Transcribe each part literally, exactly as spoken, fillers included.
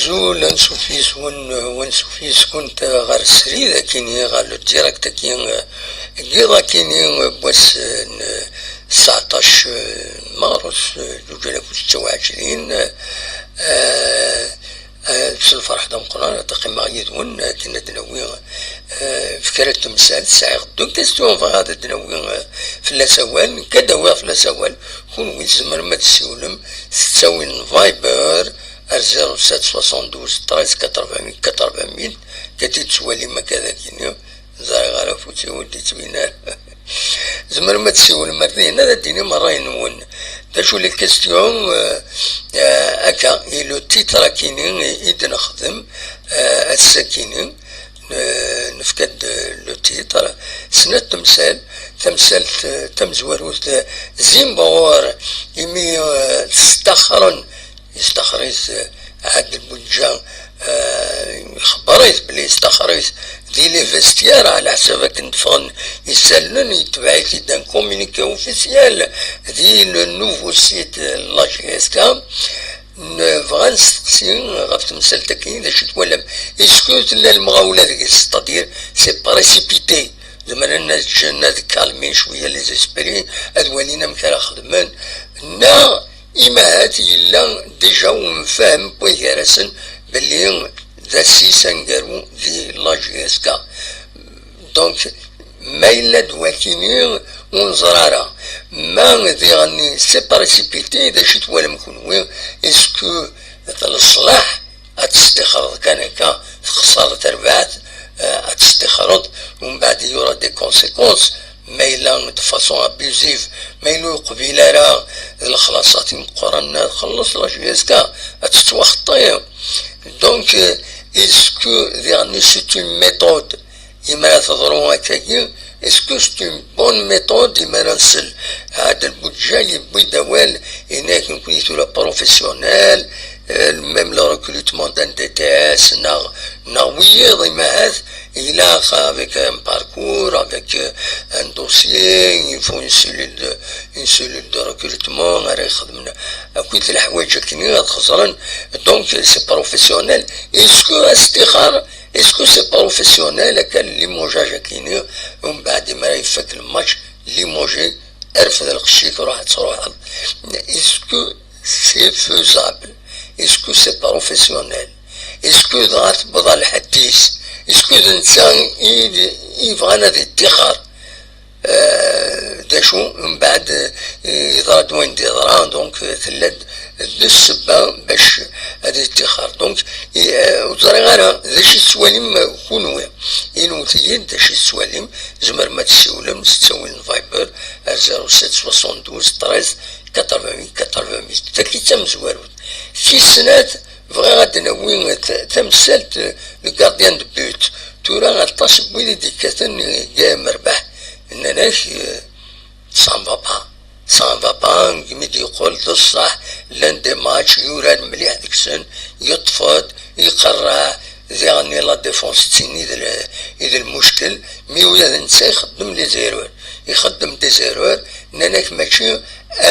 Azul, ansuf yis-wen, wansuf yis-kunt ɣer srid akini, ɣer le direct-agi, eh, n yiḍ akini, eh, n wass, eh, n, eh, tseɛṭac, eh, Merrus, eh, zuǧ alaf u setta u ɛecrin, eh, eh, s lferḥ d ameqqran ad qqimeɣ yid-wen akken ad d-nawi, eh, f kra n temsal. Sɛiɣ deux questions bɣiɣ ad d-nawi, eh, fell-as awal, nekk ad d-awiɣ fell-as awal, kunwi tzemrem ad d-tessiwlem s ttawil n Viber, ar zéro sept soixante-douze treize quatre-vingt-huit quatre-vingt-huit, kati tettwalim akka d akini, ẓriɣ ara afus-iw ur d-yettbin ara. Tzemrem ad tessiwlem ar dihin, ad d-tinim ṛṛay-nwen. D acu les questions, euh, euh, akka, i le titre akini i d-nexdem, euh, ass-akini, euh, nefka-d le titre, snat temsal, tamsalt, euh, tamezwarut, euh, zimbur, imi, euh, testaxren Yestaxer-it, eh, Ɛadel Buǧǧa, eh, ixebber-it belli yestaxer-it di les vestiaires, ɛla ḥsab akken d-ffɣen isallen, yetbeɛ-it-id un communiqué officiel di le nouveau site, eh, la J S K. Nebɣa ad nesteqsi ɣef temsalt-agi, d acu twalam? Est-ce que tella lemɣawla deg-s, c'est-à-dire c'est précipité, zemren ad ǧǧen ad calmer cwiya les esprits, ad walin amek ara xedmen, neɣ Imahat yella déjà umfahem n way gar-asen belli d assis aneggaru di la J S K. Donc, ma yella-d wakini ur neẓri ara. Ma diɣen c'est précipité, d acu twalam kunwi? Est-ce que d leṣlaḥ ad testixreḍ kan akka, texṣer terbaɛt, eh, ad testixreḍ, umbeɛd il y aura des conséquences? Ma yella de façon abusive, ma yella ur yeqbil ara d lexlaṣat imeqqranen, ad txelleṣ la J S K, ad tettwaxeṭṭi. Donc, euh, est-ce que diɣen c'est une méthode imi ara teḍru akkagi? Est-ce que c'est une bonne méthode imi ara nsel Ɛadel Buǧǧa yewwi-d awal, yenna-ak nekkni tura professionnel, euh, même le recrutement d'un D T S, neɣ, neɣ wiyiḍ, imahat, ilaq avec un parcours, avec, euh, un dossier, il faut une cellule de, une cellule de recrutement, ara ixedmen akkit leḥwayeǧ akkenni ad xeẓren. Donc, c'est professionnel. Est-ce que astixer, est-ce que c'est professionnel, akka limogeage akkenni, umbeɛd imi ara yeffak le match, limogé, rfed lqecc-ik, ruḥ ad truḥeḍ. Est-ce que c'est faisable? Est-ce que c'est professionnel? Est-ce que dɣa tewweḍ ɣer lḥedd-is? Est-ce que d netta i d, i yebɣan ad yettixer? Euh, d acu, mbeɛd, euh, yeḍra-d wayen d-yeḍra, donc, euh, tella-d d ssebba bac ad yettixer. Donc, i, euh, ur ẓriɣ ara d acu i tettwalim kunwi. Inwet-iyi-d d acu i tettwalim, tzemrem ad tessiwlem s ttawil n Viber ar zéro sept soixante-douze treize quatre-vingt-huit quatre-vingt-huit. Taki d tamezwarut. Tis snat, bɣiɣ ad d-nawi t-, tamsalt, euh, le gardien de but. Tura aṭas n wid i d-yekkaten, euh, deg amerbeḥ, nnan-ak, euh, ça ne va pas. Ça ne va pas, imi d-yeqqel d ṣṣeḥ, llan des matchs, yurar mliḥ deg-sen, yeṭṭef-d, iqerreɛ, diɣen la défense d tin i d l-, i d lmuckel, mi ula d netta ixeddem les erreurs, ixeddem des erreurs, nnan-ak mačči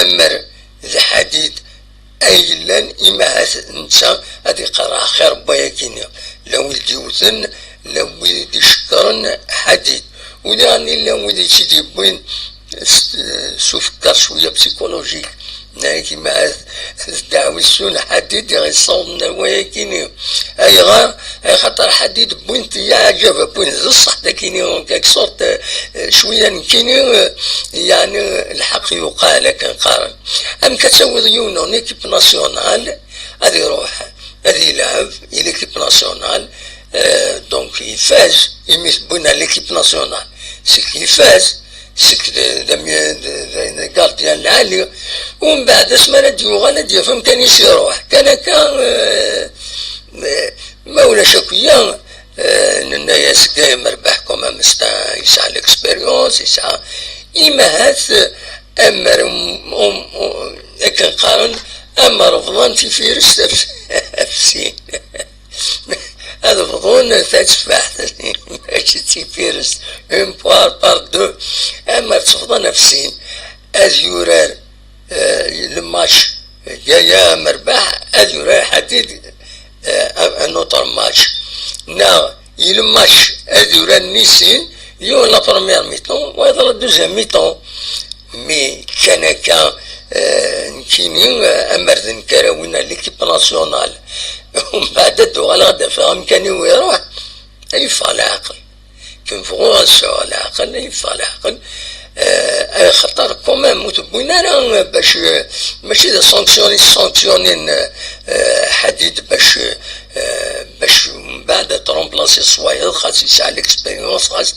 amer d Ḥadid ay yellan, imahat netta ad iqerreɛ xir n wayagi-nni. La wid d-iwten, la wid d-icekkren Ḥadid. U diɣen llan wid i tt-id-yewwin s, s ufekkar cwiya psychologique. Nnan-ak imahat d ddeɛwessu n Ḥadid i ɣ-yessawḍen ar wayagi-nni. Ayɣer? Axaṭer Ḥadid wwin-t i aɛǧab, wwin-t d ṣṣeḥ dagini, en quelque sorte, eh, cwiya nekkini, eh, yeɛni lḥeqq yuqal, akken qqaren. Amek ad tawiḍ yiwen en équipe nationale, ad iruḥ, ad ilɛeb i l'équipe nationale, euh, donc ifaz, imi tewwin à l'équipe nationale, c'est qu'il ifaz, c'est que d, d, d, d, d gardien lɛali, u mbeɛd asmi ara d-yuɣal ad yaf amkan-is iruḥ, kan akka, euh, euh, ma ulac akk-ya, euh, nenna-yas Gaël Merbaḥ, quand même, c'est un, yesɛa l'expérience, yesɛa, imahat, euh, amer, um, um, um, akken qqaren, amer bḍan tifirest af, af sin. Ad bḍun tateffaḥt, mačči d tifirest, une poire par deux, amer tt-bḍan af sin. Ad yurar, euh, le match, Gaël Merbaḥ, ad yurar Ḥadid, euh, un, un autre match. Neɣ il match ad uraren i sin, yiwen la première mi-temps, wayeḍ la deuxième mi-temps. Mi kan akka, euh, nekkini, euh, amer d nekk ara win l'équipe nationale. Umbeɛd ad d-uɣaleɣ ad d-afeɣ amkan-iw iruḥ, ay yeffeɣ leɛqel. Kem bɣu ad sɛuɣ leɛqel, ay yeffeɣ leɛqel. Euh, axaṭer quand même ur tewwin ara, euh, bac, euh, mačči d sanctionner, sanctionner, euh, Ḥadid bac, euh, bac mbeɛd ad tremplacer s wayeḍ, xas yesɛa l'expérience, xas.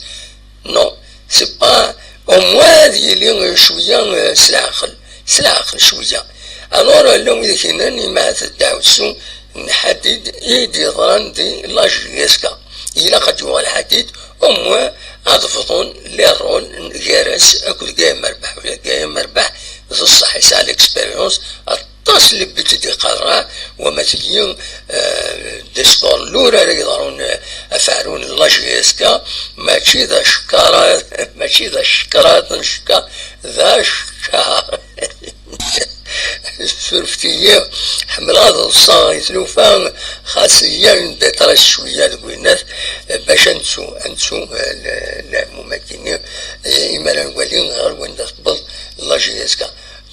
Non, c'est pas, au moins ad yili, euh, cwiya, euh, s leɛqel, s leɛqel cwiya. Alors, euh, llan wid i k-yennan, imahat d ddeɛwessu n Ḥadid i d-yeḍran di la J S K. Ilaq ad yuɣal Ḥadid, au moins ad bḍun les rôles n Garas akked Gaya Merbeḥ. Ula d Gaya Merbeḥ, d ṣṣeḥ, yesɛa l'expérience, aṭas n les buts i d-iqerreɛ, wama tigi, euh, des scores lura ara yeḍrun, euh, ɣef uɛrun n la J S K, mačči d acekkarat, mačči d acekkarat n cekka, d acekkaṛ. Surfet-iyi, ḥemmleɣ ad ḍseɣ i tlufa, xas yya une détresse cwiya deg winnat, bac ad nettu, ad nettu, euh, le, le moment-agi, euh, imi ara nwali ɣer wanda tewweḍ la J S K.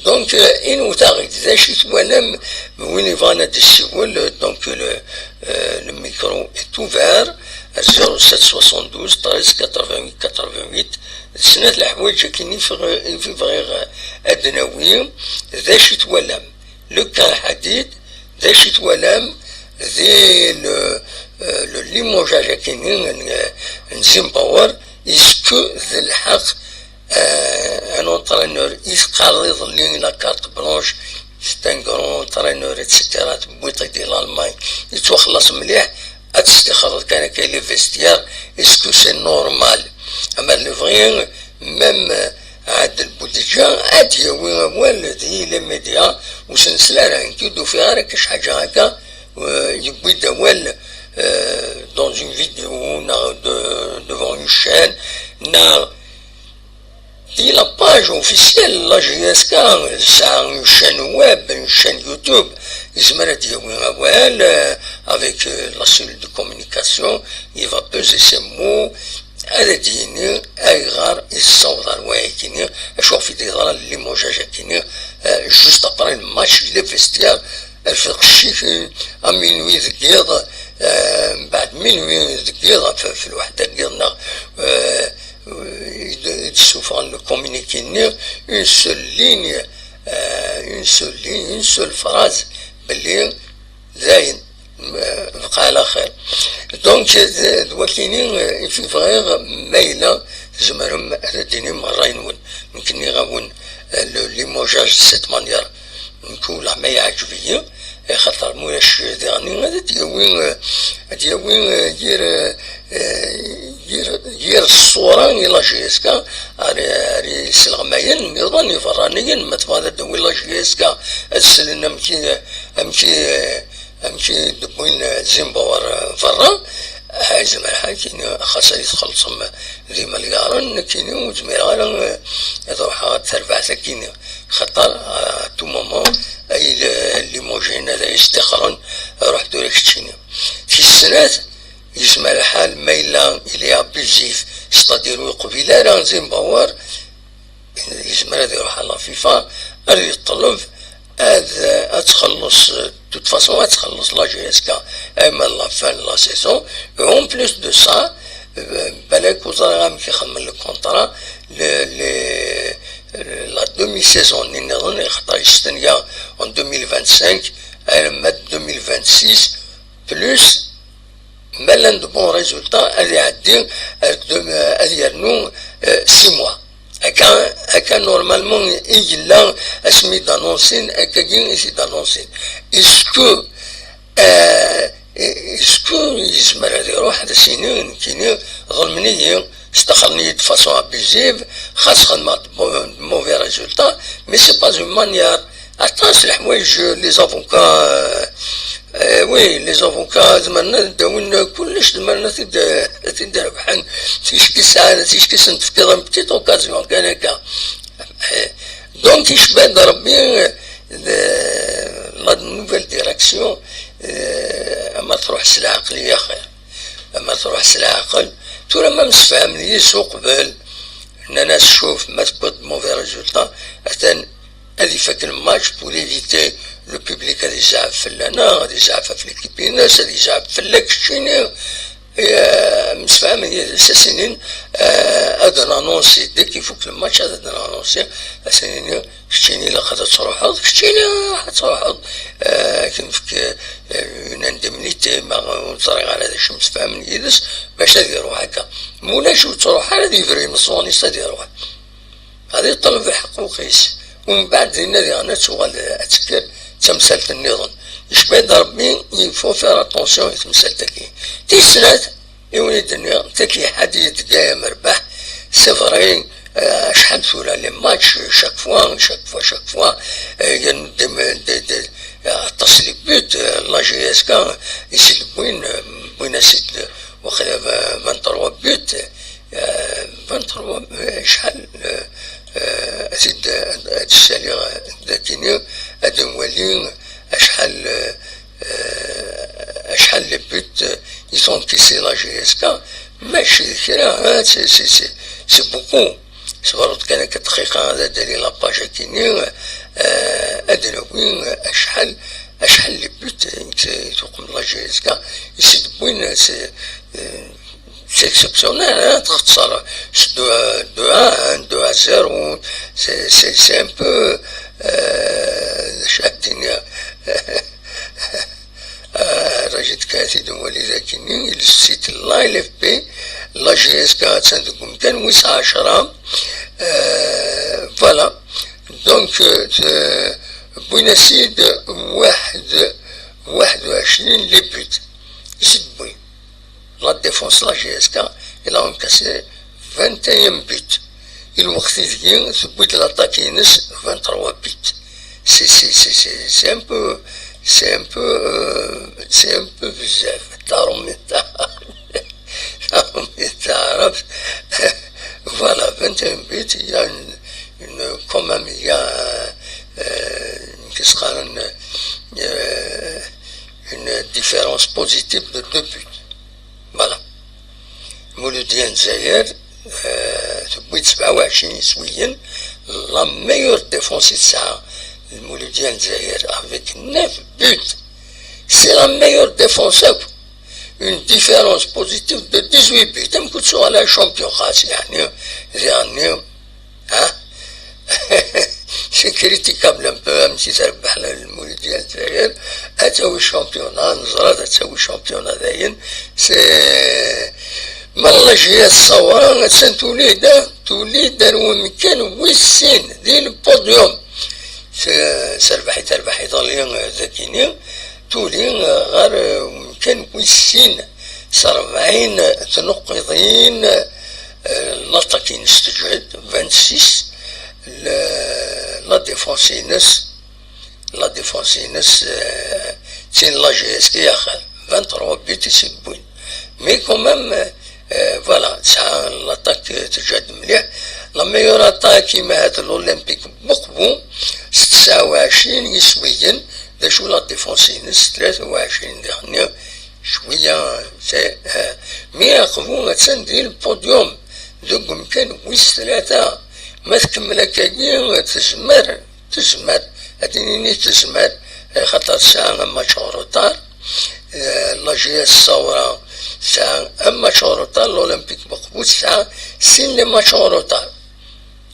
Donc, euh, inwet-aɣ-d d acu i twalam, win yebɣan ad d-yessiwel, euh, donc, euh, le, euh, le micro est ouvert, zéro sept soixante-douze treize quatre-vingt-huit quatre-vingt-huit. D snat leḥwayeǧ akken i f-, i bɣiɣ ad d-nawi, d acu i twalam. Le cas Ḥadid, d acu i twalam di le, euh, le limogeage akken n, n Zimbauer, est-ce que d lḥeqq, euh, un entraîneur i teqqareḍ iḍelli la carte blanche, c'est un grand entraîneur, et cetera, tewwiḍ-t-id di l'Allemagne, yettwaxelleṣ mliḥ, ad testixreḍ kan akka les vestiaires, est-ce que c'est normal? Ama d lebɣi, même, euh, Ɛadel Boudedja ad d-yawi awal di les médias, ur s-nesla ara, nekk ur d-ufiɣ ara akka ḥaǧa akka, euh, yewwi-d awal, euh, dans une vidéo, neɣ de, devant une chaîne, neɣ di la page officielle la J S K, tesɛa une chaîne web, une chaîne YouTube, yezmer ad d-yawi awal, euh, avec, euh, la cellule de communication, il va peser ses mots, ad d-yini ayɣer i tessaweḍ ar waya-kini, acu ɣef i d-yeḍran limogeage akini, euh, juste après le match, les vestiaires, rfed qeccic, euh, à minuit deg yiḍ, euh, mbeɛd minuit deg yiḍ, ɣef, ɣef lweḥda deg yiḍ, neɣ, euh, euh, i d-, i d-ssufɣen le communiqué-nni, une seule ligne, euh, une seule ligne, une seule phrase, belli dayen, euh, bqa ɛla xir. Donc, d, d wakini, euh, i fi bɣiɣ, ma yella tzemrem ad d-tinim ṛṛay-nwen. Nekk nniɣ-awen, euh, le limogeage de cette manière. Nekk ula ma yeɛǧeb-iyi, axaṭer ma ulac diɣen ad d-yawi, euh, ad d-yawi, euh, yir, euh, euh, yir, yir ṣṣura i la J S K, ar, ar isleɣmayen nniḍen iberraniyen, ma tebɣiḍ ad d-tawi la J S K, ad slen amek i, amek i, amek i d-wwin Zimbabwe berra, ah, yezmer ḥakini, xas ay txellṣem d imelyaṛen, nekkini ur zmireɣ ara, eh, ad ruḥeɣ ar terbaɛt akini. Xaṭer, ah, à tout moment, ay l-, limoges ad ay-stixren, ruḥ tura keččini. Tis snat, yezmer lḥal ma yella il est abusif, c'est-à-dire ur yeqbil ara Zimbabwe, yezmer ad iruḥ ɣer la FIFA, ad yeṭleb ad, ad txelleṣ, de toute façon, ad txelleṣ la J S K, même à la fin de la saison. Et en plus de ça, euh, balak ur ẓriɣ amek ixemmem le contrat, le, le, la demi-saison nniḍen, xaṭer yestenya en deux mille vingt-cinq, arma deux mille vingt-six, plus, ma llan de bons résultats, ad iɛeddi, ad, ad yernu, euh, six mois. Akka, akka normalement i yella asmi d-annonsin, akkagi i t-id-annonsin. Est-ce que, euh, est-ce que yezmer ad iruḥ ad as-yini, nekkini, ḍelmen-iyi, staxren-iyi de façon abusive, xas xedmeɣ de mau-, de mauvais résultats, mais c'est pas une manière. Aṭas leḥwayeǧ, les avocats, euh, euh, oui, les avocats, zemren ad d-awin kullec, zemren ad t-id-, ad t-id-rebḥen. Ticki sɛan, ticki sen-tefkiḍ une petite occasion kan akka. Euh, donc, icba-d Rebbi, euh, la nouvelle direction, Eh, ama truḥ s leɛqel i axir, ama truḥ s leɛqel. Tura ma msefhamen yis uqbel, nnan-as: "Cuf, ma tewwiḍ-d mauvais résultat, atan ad ifak lmatch pour éviter le public ad izɛef fell-aneɣ, ad izɛef ɣef l'équipe-ines, ad izɛef fell-ak keččini." Eh, msefhamen yid-s, as-inin, eh, ad d-nanonsi, dès kif ifuk lmatch, ad d-nanonsi, as-nini: "Keččini ilaq ad truḥeḍ, keččini ad truḥeḍ." Eh, ad k-nefk, eh, une indemnité, ma ur ẓriɣ ara d acu, msefhamen yid-s bac ad iruḥ akka. Ma ulac ur ttruḥ ara, ad yebru imeẓẓuɣen-is, ad iruḥ. Ad iṭleb aḥquq-is. Umbeɛd dinna diɣen ad tuɣal ad tekker d tamsalt nniḍen. Yecba-d Rebbi, il faut faire attention i temsalt-agi. Tis snat, i win i d-nniɣ, takiḥa di deg amerbeḥ, c'est vrai, eh, acḥal tura les matchs, chaque fois, chaque fois, chaque fois, eh, il y a des, des, des, aṭas les buts, eh, la J S K, ici de Bouin, Bouin acide, وخلا vingt-trois buts, eh, vingt-trois, eh, acḥal, eh, eh, acide, eh, ad ssaliɣ, eh, dakini, ad nwali, acḥal, eh, eh, acḥal les buts, eh, ils ont encaissé la J S K, mačči d kra, hein, c'est, c'est, c'est, c'est beaucoup. Sbarut kan akka dqiqa, ad d-ali la page akini, eh, ad d-nawi acḥal, acḥal les buts, eh, i tuqem la J S K, ici de Bouin, c'est, eh, c'est exceptionnel, hein, txeṣṣer s deux, deux un, deux à zéro, c'est, c'est, c'est un peu, euh, d acu ad d-iniɣ, euh, Rachid Kati d Walid Akini, il cite la L F P, la J S K attan deg umkan wis ɛecra, euh, voilà. Donc, euh, wwin-as-id waḥed, waḥed u ɛecrin les buts. Ici de Bouin. La défense la J S K, il a encaissé vingt et un buts. I lweqt ideg tewwi-d l'attaque-ines vingt-trois buts. C'est, c'est, c'est, c'est, c'est un peu, c'est un peu, euh, c'est un peu bizarre. Tarumiṭ, tarumiṭ, voilà, vingt et un buts, il y a une, une, quand même, il y a, euh, qu'est-ce qu'on, euh, une différence positive de deux buts. Voilà. Muludya n Lezzayer, euh, tewwi-d sebɛa u ɛecrin iswiyen, la meilleure défense i tesɛa Muludya n Lezzayer, avec neuf buts. C'est la meilleure défense akk. Une différence positive de dix-huit buts. Amek ur tuɣal ara champion xas, yeɛni, yeɛni, Hein? C'est critiquable un peu, même si ça le Muludya n Lezzayer, ad tawi championnat, neẓra ad tawi championnat dayen, c'est, ma la J S Saoura, attan tuli-d, tuli-d ar wemkan wis sin, di le podium. C'est, terbeḥ, terbeḥ iḍelli, euh, dagini, tuli, euh, ɣer, euh, wemkan wis sin, s rebɛin tnuqqiḍin, euh, l'attaque-ines teǧhed, vingt-six, le, la défense-ines, la défense-ines, euh, d tin la J S K i axir, vingt-trois buts i s-yewwin. Mais quand même, euh, voilà, tesɛa l'attaque teǧhed mliḥ. La meilleure attaque, imahat l'Olympique Mokbou, s tesɛa u ɛecrin iswiyen, d acu la défense-ines, tlata u ɛecrin diɣen, cwiya, c'est, euh, mais Mokbou attan di le podium, deg umkan wis tlata. Ma tkemmel akkagi, tezmer, tezmer, ad d-nini tezmer, axaṭer tesɛa un match en retard. Euh, la J S Saoura tesɛa un match en retard, l'Olympique Mokbou tesɛa sin les matchs en retard.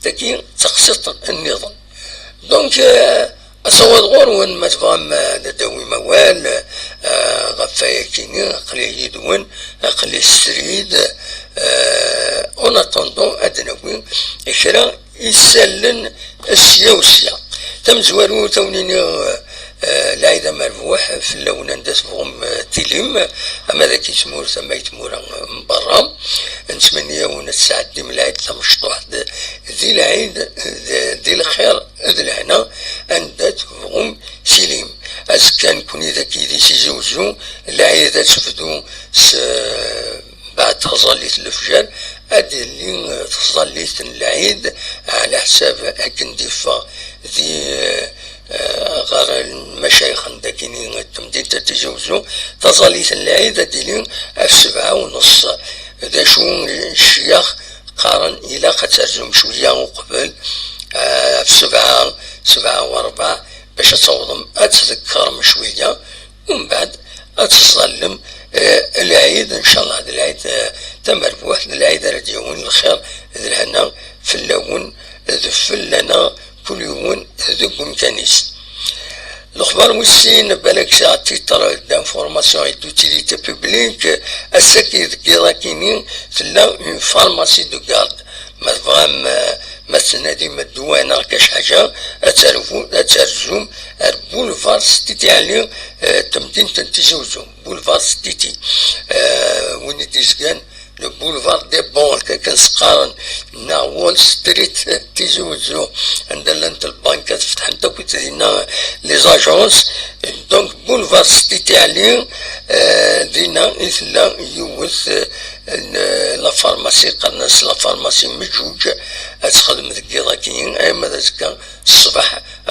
Tagi d taqsiṭ nniḍen. Donc, euh, asawaḍ ɣur-wen, ma tebɣam, euh, ad d-tawim awal, euh, ɣef wayakini, aql-i yid-wen, aql-i srid, euh, en attendant, ad d-nawi kra isallen sya u sya. Tamezwarut, a wen-iniɣ, eh, lɛid amerbuḥ fell-awen anda tebɣum, eh, tilim, ama d akk i tmurt, ama i tmura, eh, n berra. Nettmenni-awen ad tesɛeddim lɛid tamecṭuḥt d, di lɛid, d, di lxir d lehna, anda tebɣum tilim. Azekka nekkni dagi di Tizi Uzzu, lɛid ad tebdu s, eh, Mbeɛd taẓallit n lefjer, ad d-tili tẓallit n lɛid, ɛla ḥsab akken d-iffeɣ di, eh, eh, ɣer lmacayexen dagini n temdint n Tizi Uzzu, taẓallit n lɛid ad d-tili ɣef sebɛa u nneṣ. D acu ccyax qqaren ilaq ad terzum cwiya uqbel, eh, ɣef sebɛa, sebɛa u rebɛa, bac ad tawḍem ad tḍekkrem cwiya, umbeɛd ad teẓẓallem, eh, lɛid, ncallah d lɛid, eh, d amerbuḥ, d lɛid ara d-yawin lxir d lehna fell-awen d fell-aneɣ, kul yiwen deg umkan-is. Lexbar wis sin, balak sɛiɣ titre d'information et d'utilité publique, ass-agi deg yiḍ-akini tella une pharmacie de garde. Ma tebɣam, eh, ma tettnadim ddwa neɣ kac ḥaǧa, ad tervu-, ad terzum ar boulevard Sidi Ɛli, eh, temdint n Tizi Uzzu, boulevard Sidi. Eh, win i d-izgan le boulevard des banques, akken s-qqaren, neɣ Wall Street, Tizi Uzzu, anda llant lbankat, fetḥent akk dinna les agences. Donc, boulevard Sidi Ɛli, eh, dinna i tella yiwet, eh, n, la pharmacie, qqaren-as la pharmacie Meǧǧuǧ, ad texdem deg yiḍ-agi, arma d azekka ṣṣbeḥ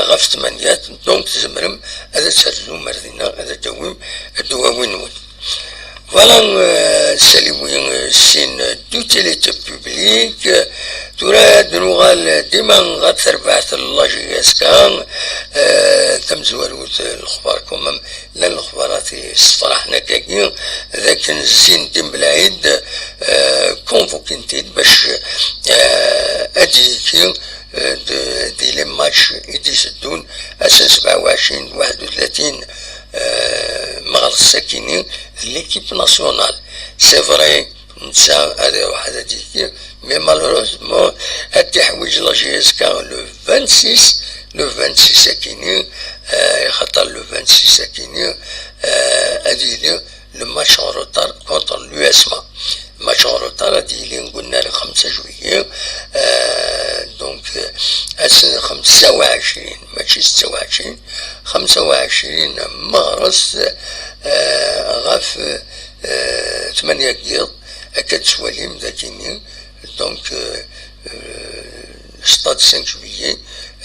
ɣef tmanya, donc tzemrem ad terzum ar dinna, ad d-tawim ddwawi-nwen. Voilà, euh, saliwi, euh, sin d'utilité publique. Tura ad nuɣal dima ɣer terbaɛt n la J S K, euh, tamezwarut n lexbar, quand même, llan lexbarat yessefraḥen akkagi, d akken Zzin Din Belɛid, euh, convoquin-t-id bac, euh, ad d-yekki, euh, d, di les matchs i d-iteddun ass n sebɛa u ɛecrin d waḥed u tlatin, euh, meɣres akini d l'équipe nationale. C'est vrai, netta ad iruḥ ad d-yekki, mais malheureusement ad t-iḥwiǧ la J S K le vingt-six, le vingt-six akini, euh, ixaṭer le vingt-six akini, euh, ad yili le match en retard contre l'U S M A. Match en retard ad yili deg unnar xemsa juillet, euh, donc, euh, ass n xemsa u ɛecrin, mačči setta u ɛecrin, xemsa u ɛecrin meɣres, euh, ɣef, euh, tmanya n yiḍ, akka d-tettwalim dagini, donc, euh, euh, stade cinq juillet,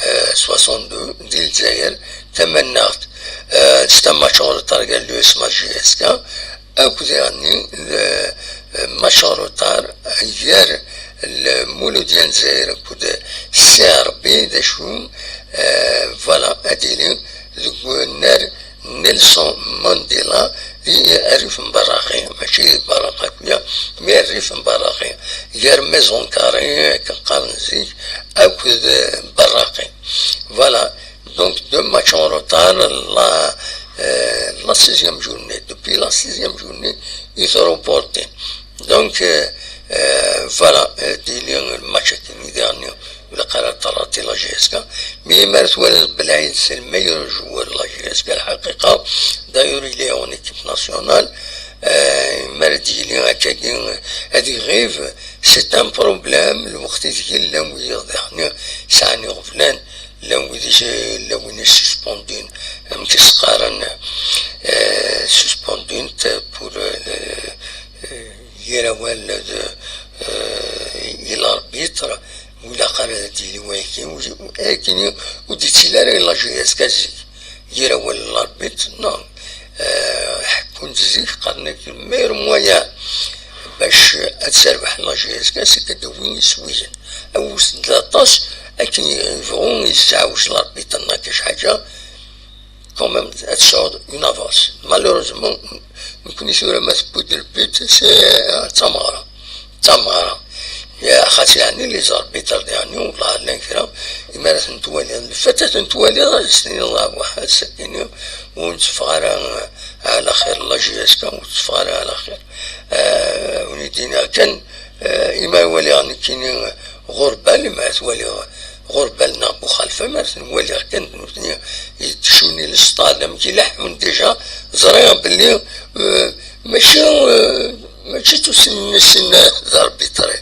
euh, soixante-deux, di Lezzayer tamannaɣt. Euh, c'est un match en retard gar l'U S M A J S K, akked daɣenni, euh, match en retard gar Lmuludya n Lezzayer akked C R B, d acu, euh, voilà, ad yili deg unnar Nelson Mandela di Rrif n Berraqi, mačči di Berraq akk-ya, mais Rrif n Berraqi, gar Maison Carrée, akken qqaren zik, akked Berraqi. Voilà, donc deux matchs en retard, la, euh, la sixième journée, depuis la sixième journée, il est reporté. Donc, euh, euh, voilà, euh, di li match akini daɣen, ilaq ara terrati la J S K. Mi mi ara twaliḍ Belɛid, c'est le meilleur joueur de la J S K, lḥaqiqa. D'ailleurs, il est en équipe nationale. Euh, mi ara d-yili akkagi, ad iɣib, c'est un problème. Lweqt ideg llan wiyaḍ daɣen sɛan iɣeblan, llan wid i, llan win i suspendin, amek i s-qqaren, euh, suspendin pour, euh, euh, yir awal d, euh, i l'arbitre, ur ilaq ara ad d-yili wayagi, ur, ayagi ur d-yettili ara i la J S K zik. Yir awal n l'arbitre, non. Euh, ḥekkun-d zik, qqaren-ak le meilleur moyen bac ad terbeḥ la J S K, c'est que d win iswiyen. Awes-d aṭas, akken yebɣu yesɛawec l'arbitre-nneɣ kac ḥaǧa, quand même, ad tesɛuḍ une avance. Malheureusement, nekkni tura ma tewwi-d le but, c'est, euh, d tameɣra. D tameɣra. Ya, xas yeɛni les arbitres, yeɛni, wallah, llan kra, imi ara ten-twaliḍ, le fait ad ten-twaliḍ, ad s-tiniḍ, ah, wah, ass-agi, ur netteffeɣ ara, euh, ɛla xir, la J S K, ur netteffeɣ ara ɛla xir. Euh, win i d-iniɣ kan, euh, imi waliɣ nekkini, euh, Ɣurbal, imi twaliɣ Ɣurbal neɣ Buxalfa, mi ara ten-waliɣ kan d nutni yettcuni lesṭad, amek i leḥḥun déjà, ẓriɣ belli, euh, mačči, euh, mačči d tussna-nsen d arbitre.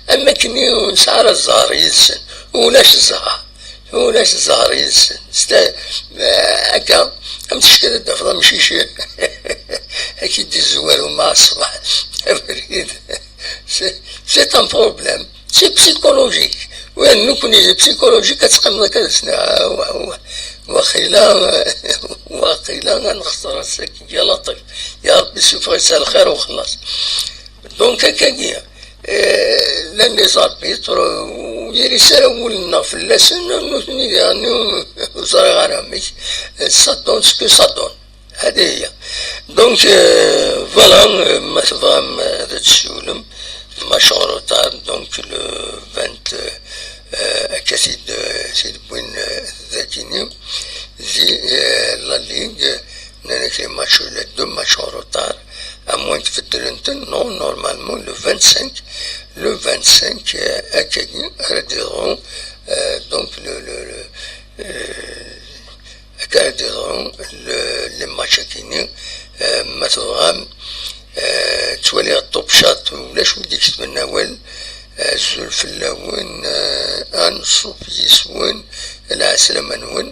Am akken ur nesɛi ara zzher yid-sen, ulac zzher, ulac zzher yid-sen. Sta-, euh, akka, am teckad ad d-tafeḍ amcic ad k-id-izwar umar ṣṣbeḥ abrid. C'est, c'est un problème. C'est psychologique. Wen, nekkni d psychologique ad teqqimeḍ akka d-, ah, wa-, wa-, waqila, waqila ad nexṣer ass-agi, ya Laṭif, ya Ṛebbi ssufeɣ-itt ar lxir u xellas. Donc, akkagi, eh, llan les arbitres, ur yelli ara wul-nneɣ fell-asen, nutni diɣen ur ẓriɣ ara amek, ça donne ce que ça donne. Hadi hiya. Donc, euh, voilà, euh, ma tebɣam, euh, ad tessiwlem, match en retard, donc le vingt, euh, euh, akka t-id, euh, t-id-wwin, euh, dagini, di, euh, la Ligue, nnan-ak les matchs, les deux matchs en retard, à moins que tbeddlent, non, normalement, le vingt-cinq, le vingt-cinq, euh, akkagi, ara d-yeḍru, euh, donc le, le, le, euh, Akka ara d-yeḍru le, le match-agi-nni, eh, ma tebɣam, eh, ttwaliɣ Top Chat, ulac wi d-iketben awal, eh, azul fell-awen, eh, anṣuf yis-wen, lɛeslama-nwen.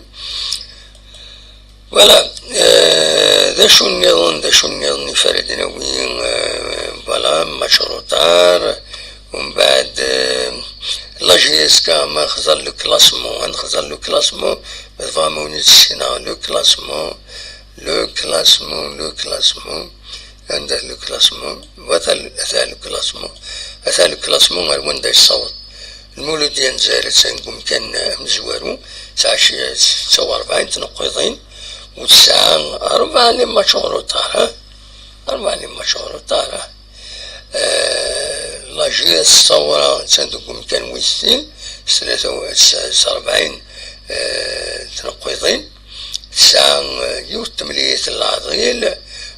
Voilà, eh, d acu nniḍen, d acu nniḍen i ara d-nawi, eh, voilà, match retard, umbeɛd, eh, la J S K, ma nexẓer le classement, ad nexẓer le classement, ma tebɣam a wen-issineɣ le classement, le classement, le classement, anda le classement, ata, ata le classement, ata le classement ar wanda yessaweḍ. Lmuludya n Lezzayer attan deg umkan amezwaru, tesɛa ci-, setta u rebɛin tneqqiḍin, u tesɛa rebɛa les matchs en retard, ha? Rebɛa les matchs en retard, ha? Eh, la J S Saoura attan deg umkan wis sin, s tlata u, s, s rebɛin, eh, tneqqiḍin. Tesɛa, eh, yiwet temlilit n leɛḍil.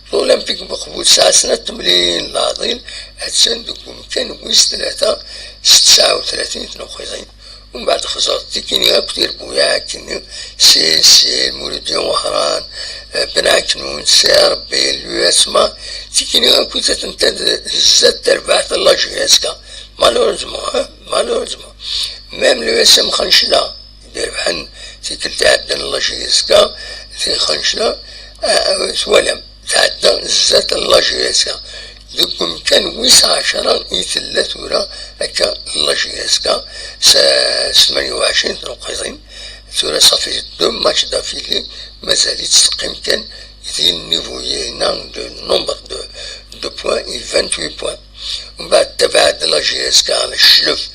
L'Olympique Mokbou tesɛa snat temliliyin n leɛḍil. Attan deg umkan wis tlata s tesɛa u tlatin tneqqiḍin. Umbeɛd xẓer tikini akk tirebbuyaɛ akkenni, C S C, Lmuludya Wehran, eh, Ben Ɛeknun, C R B, l'U S M A, tikini akk i tatent-ad zdat terbaɛt n la J S K. Malheureusement, hein, malheureusement. Même l'U S M Xencla, i d-irebḥen tikkelt iɛeddan la J S K, di Xencla, eh, twalam. Tɛedda zdat n la J S K. Deg umkan wis ɛecra i tella tura akka la J S K, s, s tmanya u ɛecrin tneqqiḍin. Tura ça fait deux matchs d'affilée, mazal-itt teqqim kan di niveau-ina de nombre de, de points, i vingt-huit points. Mbeɛd tabaɛd la J S K cclef,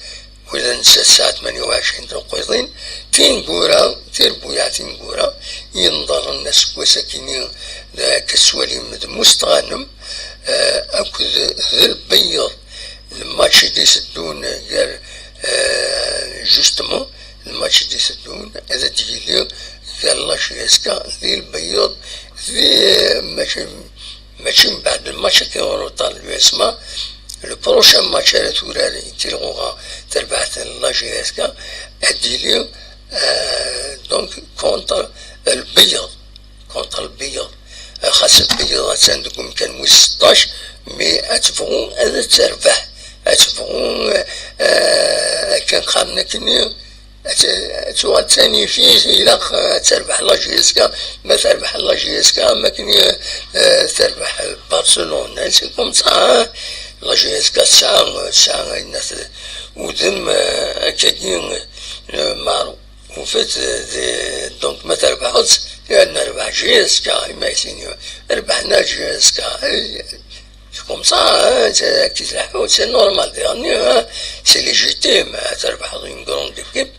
Ula d netta tesɛa tmanya u ɛecrin tneqqiḍin, tineggura, tirebbuyaɛ tineggura, yenḍerren aseggas akkenni, d, akka tettwalim d Musteɣanem, eh, akked d Lbeyyeḍ, lmatch i d-iteddun gar, eh, justement, lmatch i d-iteddun, ad d-yili gar la J S K d Lbeyyeḍ, di, mačči, Mačči mbeɛd lmatch-agi n retard n l'U S M A, le prochain match ara turar i Tilɣuɣa, tarbaɛt n la J S K, ad d-yili, euh, donc, contre Lbeyyeḍ. Contre Lbeyyeḍ. Xas Lbeyyeḍ attan deg umkan wis seṭṭac, mais ad tebɣu ad terbeḥ. Ad tebɣu, euh, akken qqaren akkenni, Ad t-, ad tuɣal d tanifit, ilaq, eh, ad terbeḥ la J S K, ma terbeḥ la J S K, am akken, eh, terbeḥ Barcelone. C'est comme ça, hein. La J S K tesɛa, tesɛa ayen at udem, eh, akkagi, eh, meɛruf. En fait, eh, de-, donc, ma terbeḥ-tt, ad nerbeḥ J S K, ima isin, rebḥna J S K. C'est comme ça, hein, c'est, c'est normal, hein, c'est légitime, hein, terbeḥ une grande équipe,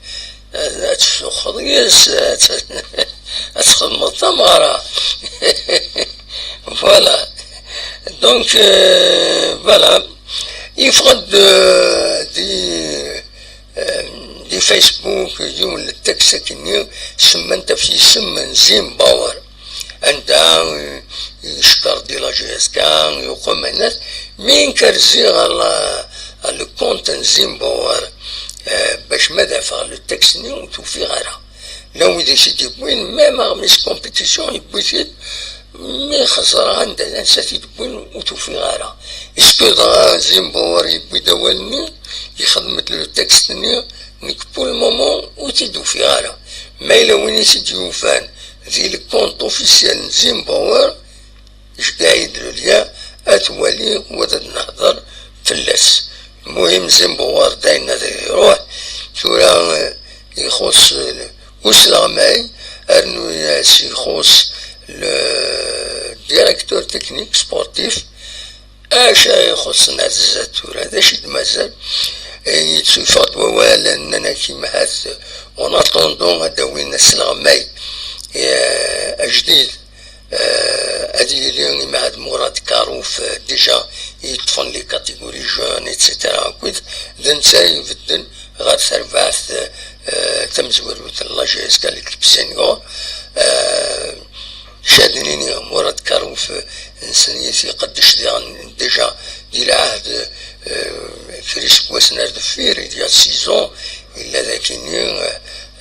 euh, ad tsuxxeḍ yes, euh, ad txedmeḍ tamɣara. Voilà. Donc, euh, voilà. Il faut de, des, euh, des Facebook, yiwen n texte akkenni, semman-t ɣef yisem n Zimbauer. Anda, eh, yeckeṛ di la J S K, yuqem anas, mi yenker ziɣ ɣer la, ɣer le compte n Zimbauer, eh, bac ma ad afeɣ le texte-nni ur t-ufiɣ ara. Llan wid i t-id-yewwin, même aɣmis compétition yewwi-t-id, mi xeẓreɣ anda, ansa t-id-wwin ur t-ufiɣ ara. Est-ce que dɣa Zimbauer yewwi-d awal-nni, yexdem-d le texte-nni, nekk pour le moment ur t-id-ufiɣ ara. Ma yella win i t-id-yufan, di le compte officiel n Zimbauer, iceggeɛ-iyi-d le lien, ad t-waliɣ, u ad nehder fell-as. Lmuhim, Zimbauer d ayen ad iruḥ. Tura, ixuṣṣ usleɣmay, rnu-yas ixuṣṣ le directeur technique sportif. Acu ixuṣṣen ar zdat tura, d acu i d-mazal? Yetteffeɣ-d wawal, nnan-ak imhat, en attendant ad d-awin asleɣmay, eh, ajdid, eh, ad yili imhat Murad Karouf, eh, déjà yeṭṭfen les catégories jeunes, et cetera. Akked d netta ibedden ɣer terbaɛt, eh, tamezwarut n la J S K, l'équipe senior. Eh, Caden-ini Murad Karouf, eh, nsen-it iqeddec diɣen déjà di lɛahd, eh, kra iseggasen ar deffir, il y a six ans, yella dagi-nni, eh,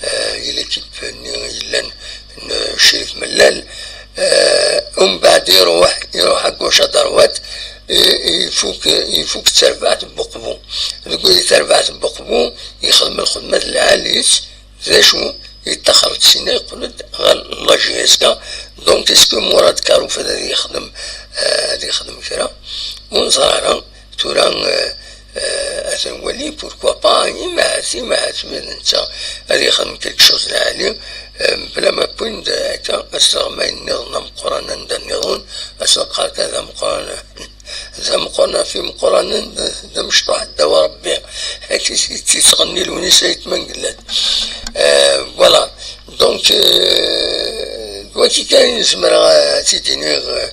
eh, i l'équipe-nni yellan n Crif Mellal. Eh, umbeɛd iruḥ, iruḥ à gauche à droite, i-, ifuk, ifuk d terbaɛt n Buqbu. Deg wid terbaɛt n Buqbu, yexdem lxedma d lɛali-s, d acu, yettaxer-d sina yeqqel-d ɣer la J S K. Donc, est-ce que Murad Karouf ad yexdem, eh, ad yexdem kra? Ur neẓri ara. Tura, eh, eh, atan wali, pourquoi pas, imahat, imahat ma d netta ad yexdem quelque chose lɛali, eh, mebla ma wwin-d akka asleɣmay nniḍen ameqqran anda nniḍen, asleɣmay kan d ameqqran, d ameqqran ɣef imeqqranen, d, d amecṭuḥ ddaw Rebbi. Akka i t-yettɣenni Lewnis Ayt Mengellat. Eh, voilà. Donc, eh, d wagi kan i zemreɣ ad t-id-iniɣ, eh,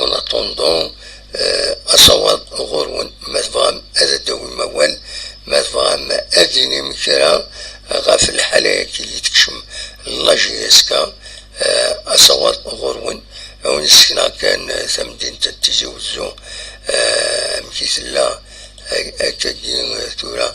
en attendant, eh, asawaḍ ɣur-wen, ma tebɣam ad d-tawim awal, ma tebɣam ad d-tinim kra ɣef lḥala-agi i tekcem la J S K, eh, asawaḍ ɣur-wen, ad wen-ssekneɣ kan, eh, tamdint n Tizi Wezzu, eh, amek i tella, eh, akkagi, eh, tura,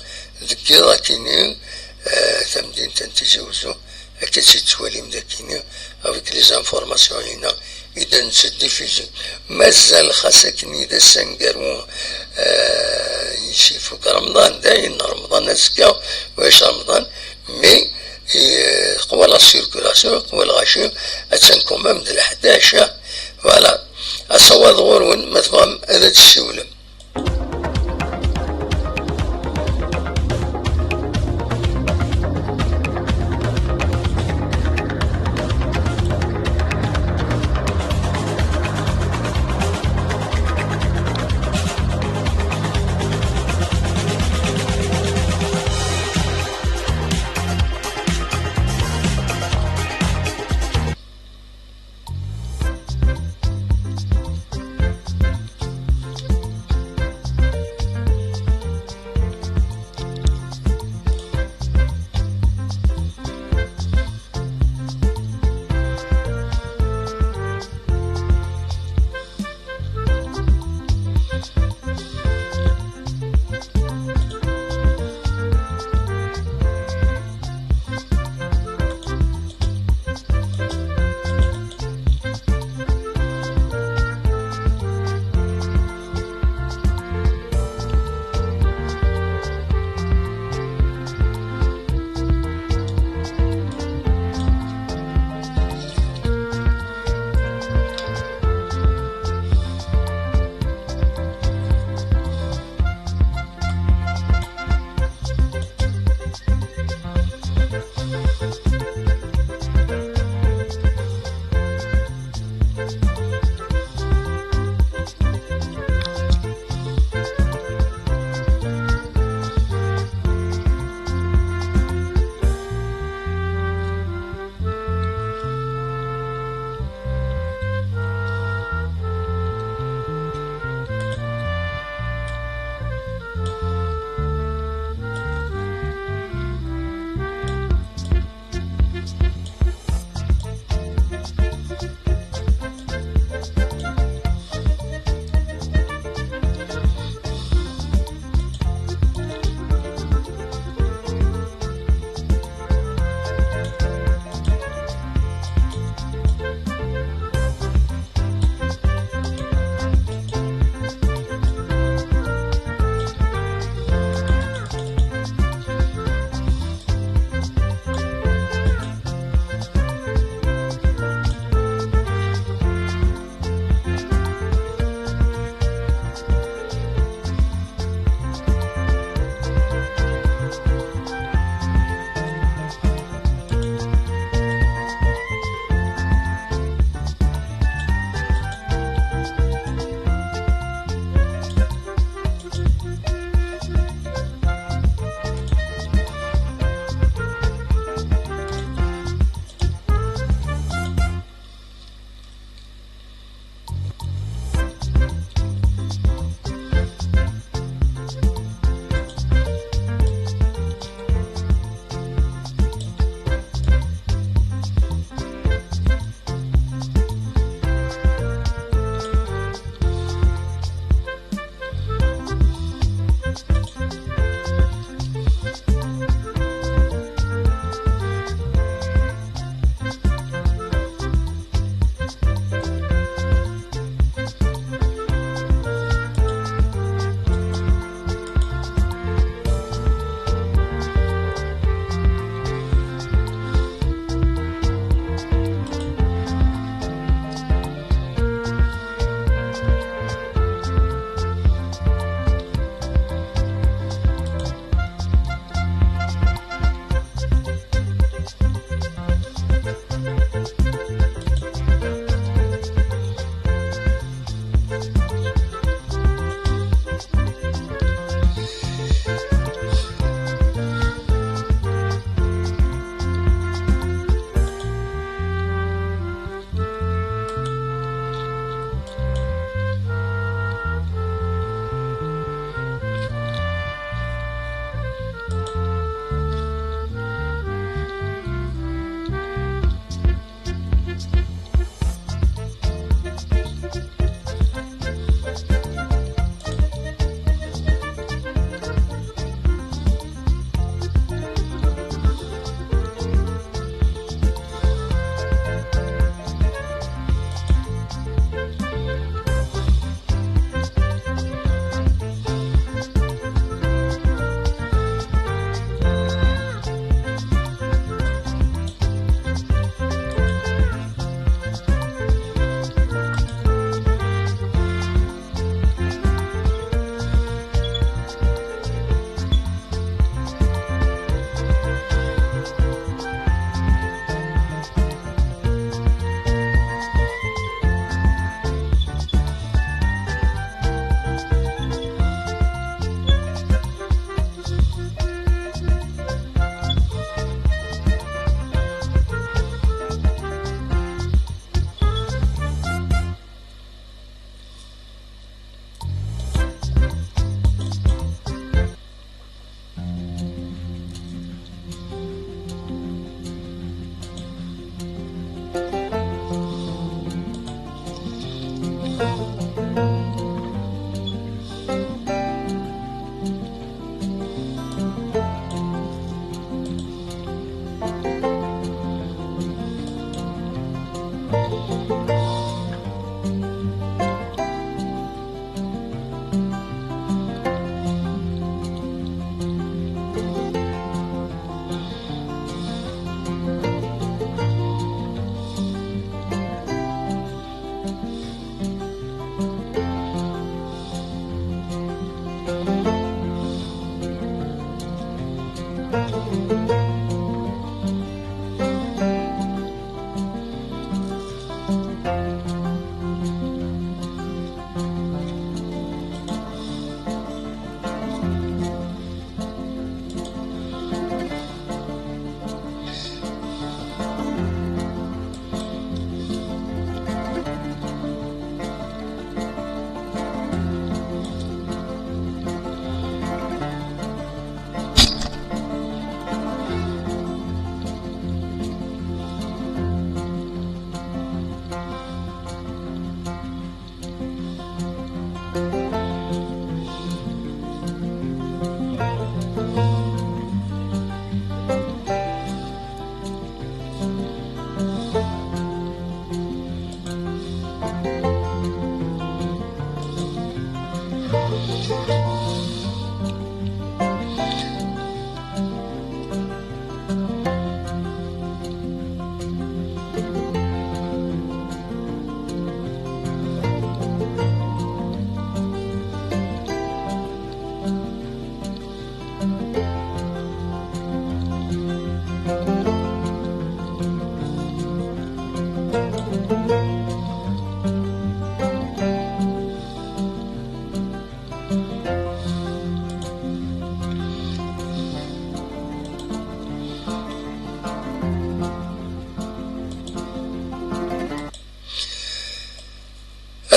deg yiḍ akini, eh, tamdint n Tizi Wezzu, akka tt-id-tettwalim dagini, avec les informations-ina i d-nettdiffuzi. Mazal xas akken d ass aneggaru, eh, yis ifuk Remḍan, dayen Remḍan azekka, ulac Remḍan, mais, eh, teqwa la circulation, teqwa lɣaci, attan quand même d leḥdac, ah. Voilà. Asawaḍ ɣur-wen, ma tebɣam ad d-tessiwlem.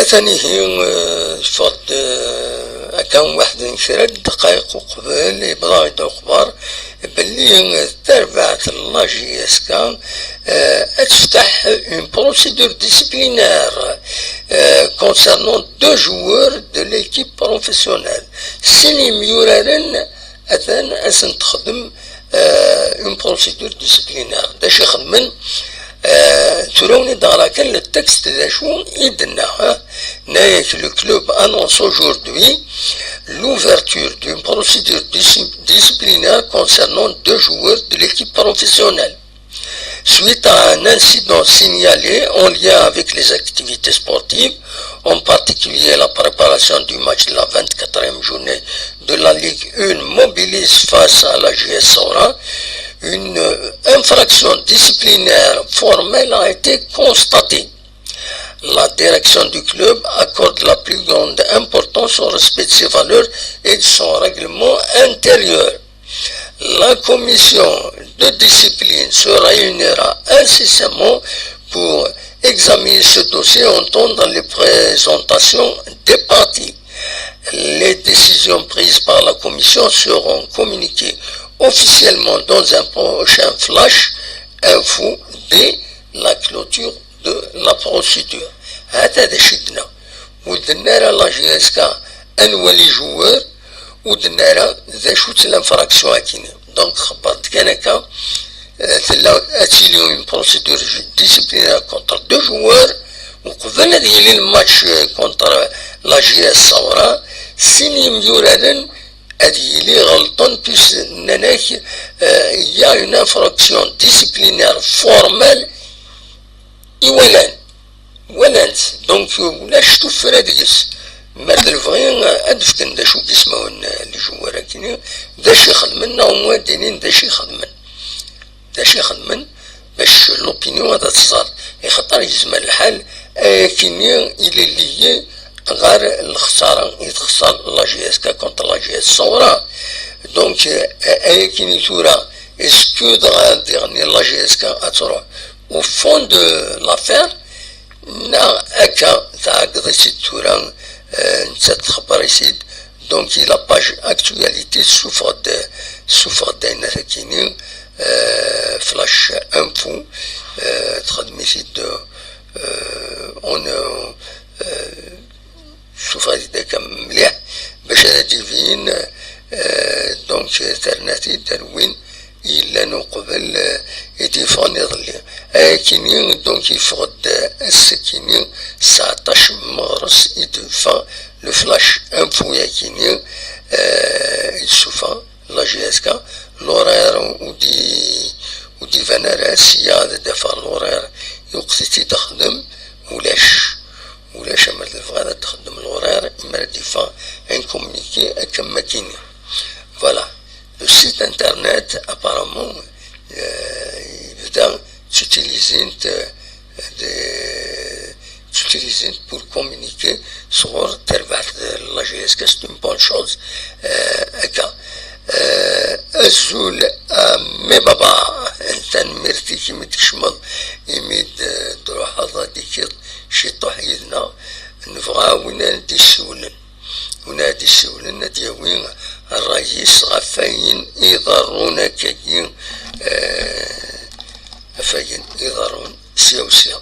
Atan ihi, eh, yeffeɣ-d, eh, akka waḥed n kra n ddqayeq uqbel, yewweḍ-aɣ-d uxbar belli, eh, tarbaɛt n la J S K, eh, ad tefteḥ une procédure disciplinaire, eh, concernant deux joueurs de l'équipe professionnelle. Sin yemyuraren atan ad sen-texdem, euh, une procédure disciplinaire. D acu i xedmen? Euh, tura wen-id-ɣra kan le texte d acu i d-tenna, hein? Tenna-yak: le club annonce aujourd'hui l'ouverture d'une procédure disci-, disciplinaire concernant deux joueurs de l'équipe professionnelle. Suite à un incident signalé en lien avec les activités sportives, en particulier la préparation du match de la vingt-quatrième journée de la Ligue un mobilise face à la J S Saoura, une, euh, infraction disciplinaire formelle a été constatée. La direction du club accorde la plus grande importance au respect de ses valeurs et de son règlement intérieur. La commission de discipline se réunira incessamment pour examiner ce dossier, entendre les présentations des parties. Les décisions prises par la commission seront communiquées officiellement dans un prochain flash info dès la clôture de la procédure. Hata d acu i d-tenna. Ur d-tenna ara la J S K anwa les joueurs, ur d-tenna ara d acu-tt l'infraction-agi-nni. Donc, xebber-d kan akka, euh, tella ad tili une procédure ju-, disciplinaire contre deux joueurs, uqbel ad yili le match, euh, contre la J S Saoura, sin yemyuraren ad yili ɣelṭen, puisque nnan-ak, euh, il y a une infraction disciplinaire formelle i walan. Walan-tt, donc ulac tuffra deg-s. Ma d lebɣi ad d-fken d acu i yismawen n lijewwar-agi-nni, d acu i xedmen, neɣ ad d-inin d acu i xedmen. D acu i xedmen bac l'opinion ad tt-tẓer. Axaṭer yezmer lḥal ayagi-nni il est lié ɣer lexsara i texser la J S K contre la J S Saoura. Donc, euh, ayagi-nni tura, est-ce que dɣa diɣen la J S K ad truḥ au fond de l'affaire, neɣ akka tɛeggeḍ-itt-id tura, euh, nettat txebber-itt-id. Donc, la page actualité tessufeɣ-d, tessufeɣ-d ayen akini, euh, flash info, euh, txeddem-it-id, euh, on, euh, tessufeɣ-it-id akka mliḥ bac ad d-ibin, euh, donc, terna-t-id ar win yellan uqbel, euh, i d-yeffɣen iḍelli. Ayakini, donc, yeffeɣ-d, euh, ass-akini, sɛeṭṭac n meɣres i d-yeffeɣ le flash info-yakini, euh, i d-tessufeɣ la J S K. L'horaire ur d-, ur d-iban ara, sya ad d-afeɣ l'horaire, yuqet-it-id axdem, ulac, ulac amer d-tebɣiḍ ad d-txeddem l'horaire, imar ad d-yeffeɣ un communiqué akka am wakini. Voilà. Le site internet Apparemment, euh, yebda ttutilisent, euh, de, ttutilisent pour communiquer sɣur terbaɛt de la G S K, c'est une bonne chose, euh, akka. Euh, azul a mes babas, tanemmirt-ik imi d-tkecmeḍ, imi d-, d-truḥeḍ ad d-tikiḍ ciṭuḥ yid-neɣ, nebɣa win ara d-yessiwlen. Win ara d-yessiwlen ad d-yawi ṛṛay-is ɣef wayen iḍerrun akkagi, eh, ɣef wayen iḍerrun sya u sya.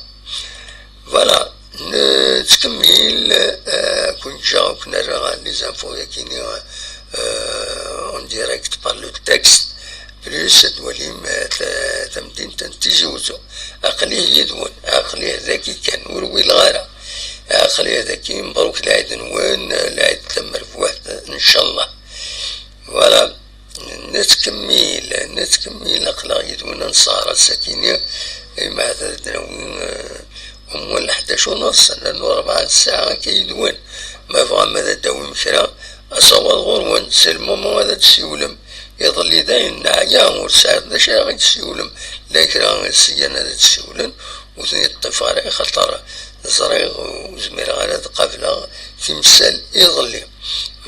Voilà, nettkemmil, eh, kul ǧǧaɣ akk nerra les infos-yagi-nni, eh, en direct par le texte. Plus ad twalim, eh, ta-, tamdint n Tizi Uzzu. Aql-i yid-wen, aql-i dagi kan, ur wileɣ ara. Aql-i dagi, mebruk lɛid-nwen, lɛid tamerbuḥt, ncallah. Voilà, nettkemmil, nettkemmil, aql-aɣ yid-wen ad nesɛer ass-akini, imeɛd ad d-nawi, eh, umwan leḥdac u nus, nernu rebɛa n ssaɛa akka yid-wen. Ma tebɣam ad d-tawim kra, asawaḍ ɣur-wen, c'est le moment ad d-tessiwlem. Iḍelli dayen neɛya, ur tesɛiḍ d acu ara ɣ-d-tessiwlem. Llan kra syan ad d-ssiwlen, ur ten-iṭṭif ara, axaṭer ẓriɣ ur zmireɣ ara ad qableɣ timsal iḍelli.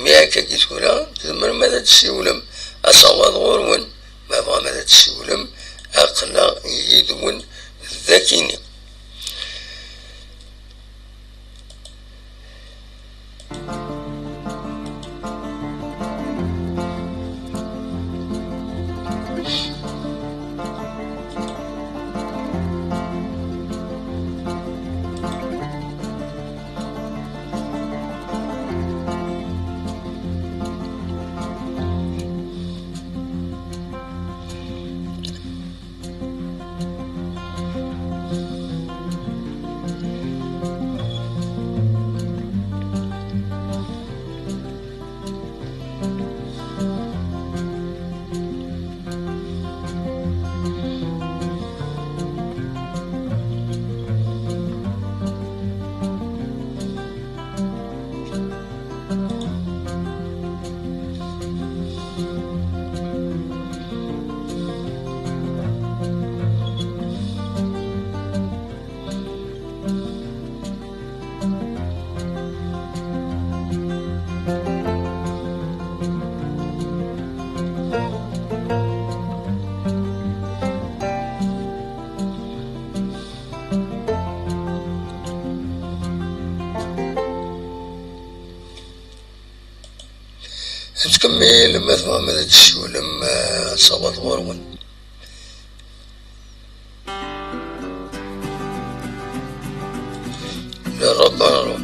Mi akkagi tura, tzemrem ad d-tessiwlem. Asawaḍ ɣur-wen, ma tebɣam ad d-tessiwlem, aql-aɣ yid-wen dagi-ni. Nettkemmil, ma tebɣam ad d-tessiwlem, eh, asawaḍ ɣur-wen. Le rock and roll.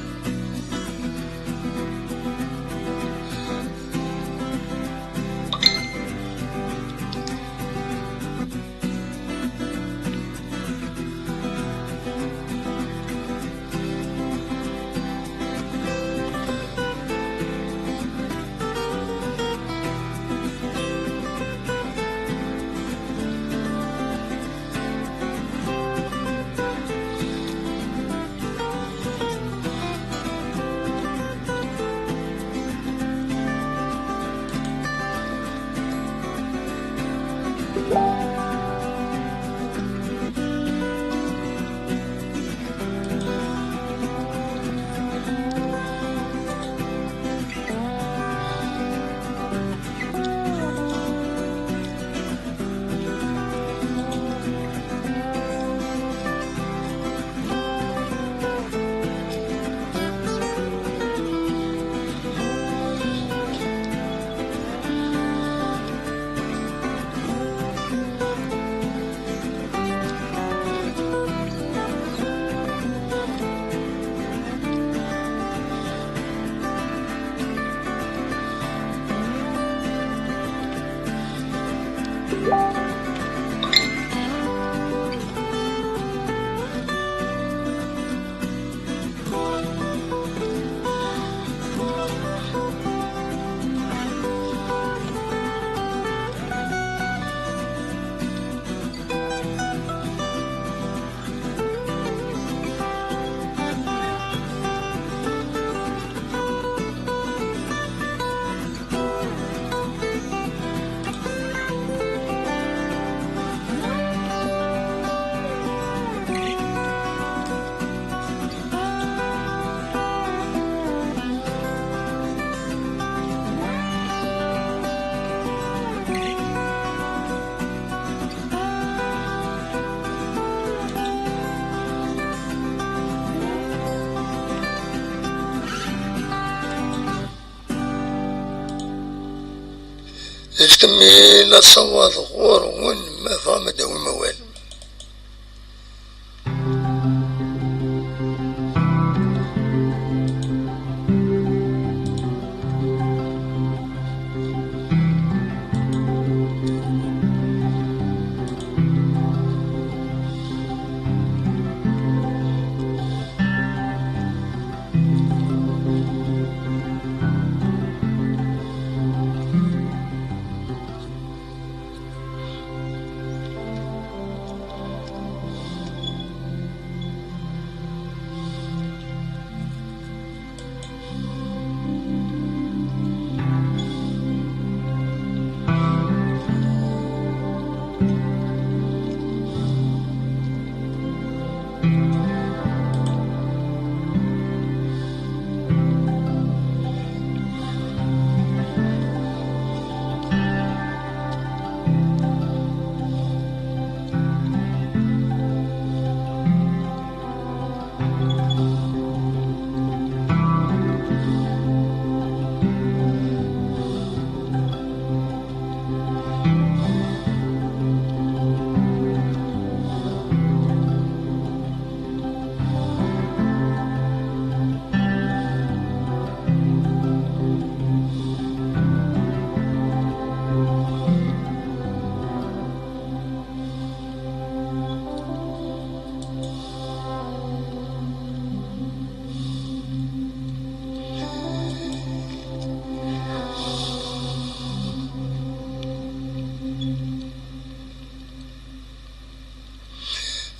La ssawaḍeɣ ɣur-wen, ma tebɣam ad d-tawim awal.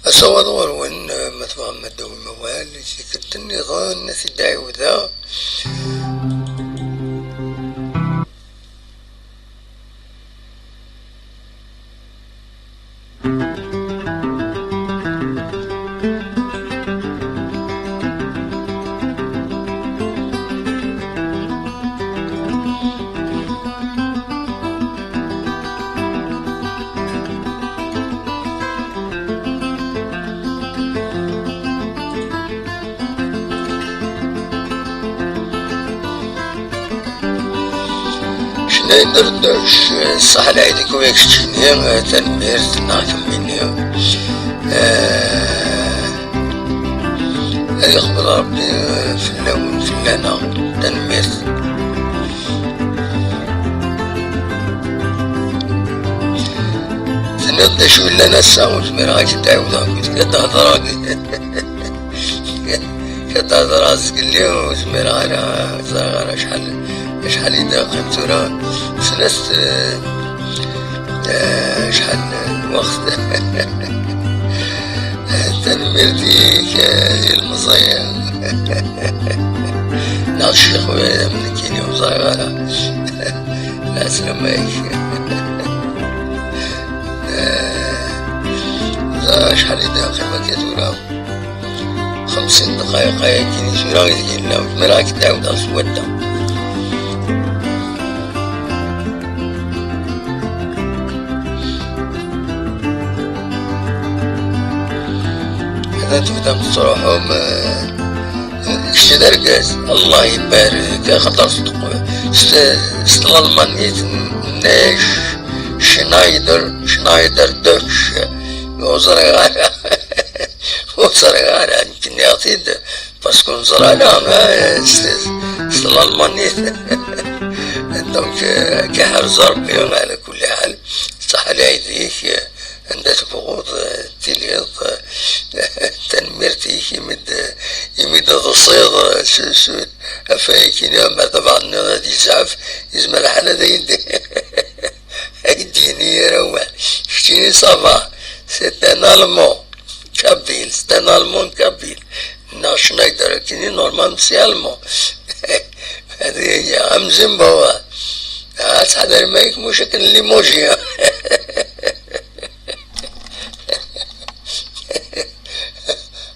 Asawaḍ ɣur-wen, ma tebɣam ad d-tawim awal, i tikkelt nniḍen, ad t-id-ɛiwdeɣ. Schneider Deutsch, ṣṣeḥ lɛid-ik ula keččini, tanemmirt neɣ kemmini. Eh, ad iqbel Ṛebbi, eh, fell-awen, fell-aneɣ. Tanemmirt. Tenniḍ-d acu yellan ass-a, ur zmireɣ ad k-id-ɛiwdeɣ akked k-id-hedreɣ. K-id-hedreɣ zgelli, ur zmireɣ ara, ur ẓriɣ ara acḥal, acḥal i d-qqim tura. Snat, eh, eh, acḥal n lweqt. Tanemmirt-ik, eh, ilemẓi. Neɣ ccix, eh, am nekkini ur ẓriɣ ara. Lɛeslama-ik. Eh, ẓer acḥal i d-qqim akka tura. Xemsin dqayeq aya kan i tura i d-yella, ur zmireɣ ad k-d-ɛawdeɣ s wadda. Hada tebdam tettruḥum, eh, kečč d argaz, Allah ibarek, axaṭer s, s, s tlalmanit nnan-ak Schneider, Schneider Deutsch, ur ẓriɣ ara, ur ẓriɣ ara, nekk nniɣ-t-id, parce que ur neẓri ara, eh, s, s tlalmanit. Donc, eh, ad k-iḥrez Rebbi, ɛla kulli ḥal, ṣṣeḥ lɛid-ik, eh, anda tebɣuḍ, eh, tiliḍ, eh, tanemmirt-ik imi d, imi d-teḍsiḍ, eh, s, s, ɣef wayen-nni, ma d abeɛḍ-nni ad yezɛef, yezmer lḥal ad ay-d-, ad k-d-yini yir awal. Keččini, ça va, c'est un Allemand, kabyle, c'est un Allemand kabyle. Neɣ Schneider, kini normal, c'est allemand. Hadi, am Zimbawa. Ah, ttḥadar ma yak muc akken Limoges.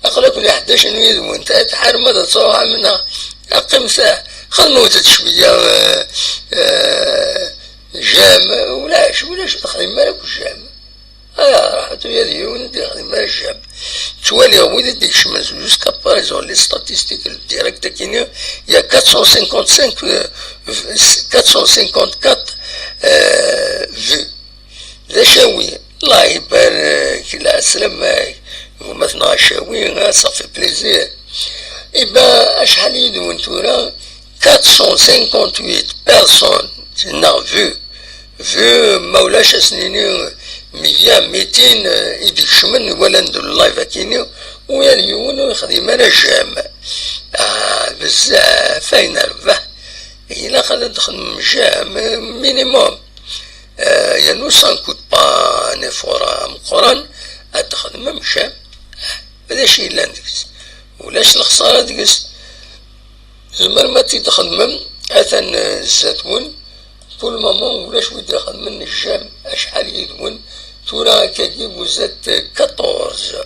Aql-aken ḥdac n yid-wen, ta-, tḥarem ad truḥ amna. Aqqimet, xedmet cwiya, eh, eh, jam, ulac, ulac, ur texdimem ara akk jam. Aya, raḥet uya d yiwen ur d-yexdim ara jam. Ttwaliɣ wid i d-ikecmen jusqu'à présent les statistiques direct akini, il y a quatre cent cinquante-cinq, euh, quatre cent cinquante-quatre, euh, vues. D acawi, Allah ibarek, lɛeslama-k, gma-tneɣ acawi, ah, ça fait plaisir. Iba, acḥal yid-wen tura? Quatre cent cinquante-huit personnes, neɣ vu, vu, ma ulac ad s-nini meyya, mitin, eh, i d-ikecmen, walan-d live akini, u yal yiwen ur yexdim ara j'aime. Ah, bezzaf, ayen rbeḥ. Ilaq ad d-xedmem j'aime, eh, minimum. Eh, yernu ça ne coûte pas un effort ameqqran, ad txedmem j'aime. D acu yellan deg-s? Ulac lexsara deg-s. Tzemrem ad t-id-txedmem, atan, eh, zdat-wen. Pour le moment, ulac wi d-ixedmen j'aime, acḥal yid-wen. Tura akkagi, vous êtes quatorze.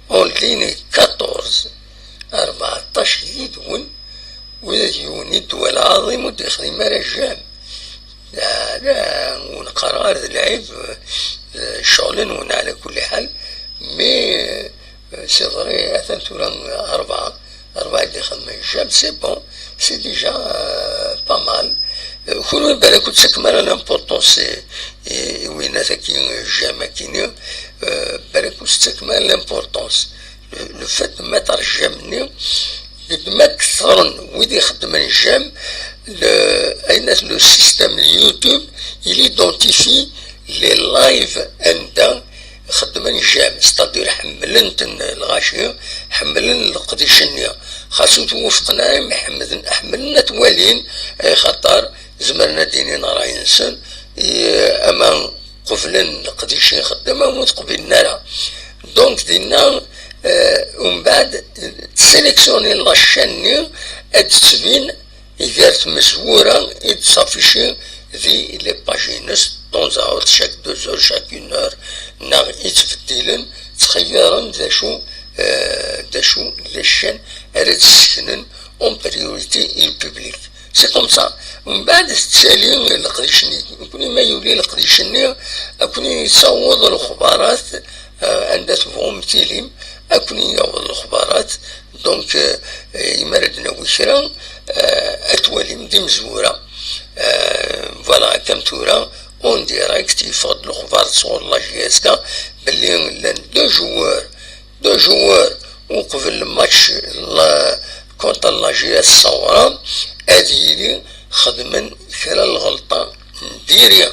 En ligne, quatorze. Rbeɛṭac yid-wen. Ula d yiwen i ddwa lɛaḍim ur d-yexdim ara j'aime. La, la, ur neqqar ara d lɛib, eh, ccɣel-nwen ɛla kulli ḥal, mais, eh, c'est vrai, atan tura rebɛa, rebɛa i d-ixedmen j'aime, c'est bon, c'est déjà, euh, pas mal. Eh, kunwi balak ur tettakem ara l'importance i, i, i winat-agi, j'aime akini, eh, balak ur tettakem ara l'importance. Le, le fait de mettre j'aime-nni, deg ma kthṛen wid ixeddmen j'aime, le, ayen at le système YouTube, il identifie les lives anda xeddmen j'aime, c'est-à-dire ḥemmlen-ten lɣaci, ḥemmlen leqdic-nni. Xas ur twufqen ara, mi ḥemmden, ḥemmlen ad t-walin, axaṭer zemren ad d-inin ṛṛay-nsen, i, ama qeblen leqdic i ixeddem, ama ur t-qbilen ara. Donc, dinna, eh, umbeɛd, sélectionner la chaîne-nni, ad d-tettbin gar tmezwura i d-taffici di les pages-ines, de temps à autre, chaque deux heures, chaque une heure, neɣ i ttbeddilen, ttxeyyiren d acu, eh, d acu les chaînes ara d-sseknen en priorité i le public. C'est comme ça. Mbeɛd tettali leqdic-nni. Nekkni ma yuli leqdic-nni, ad ken-yessaweḍ lexbarat, eh, anda tebɣum tilim, ad ken-yaweḍ lexbarat. Donc, eh, imi ara d-nawi kra, eh, ad twalim d imezwura. Eh, voilà, akka am tura, en direct, yeffeɣ-d lexbar sɣur la J S K belli llan deux joueurs, deux joueurs uqbel le match la, contre la J S Sawra, ad yili xedmen kra n lɣelṭa n diri.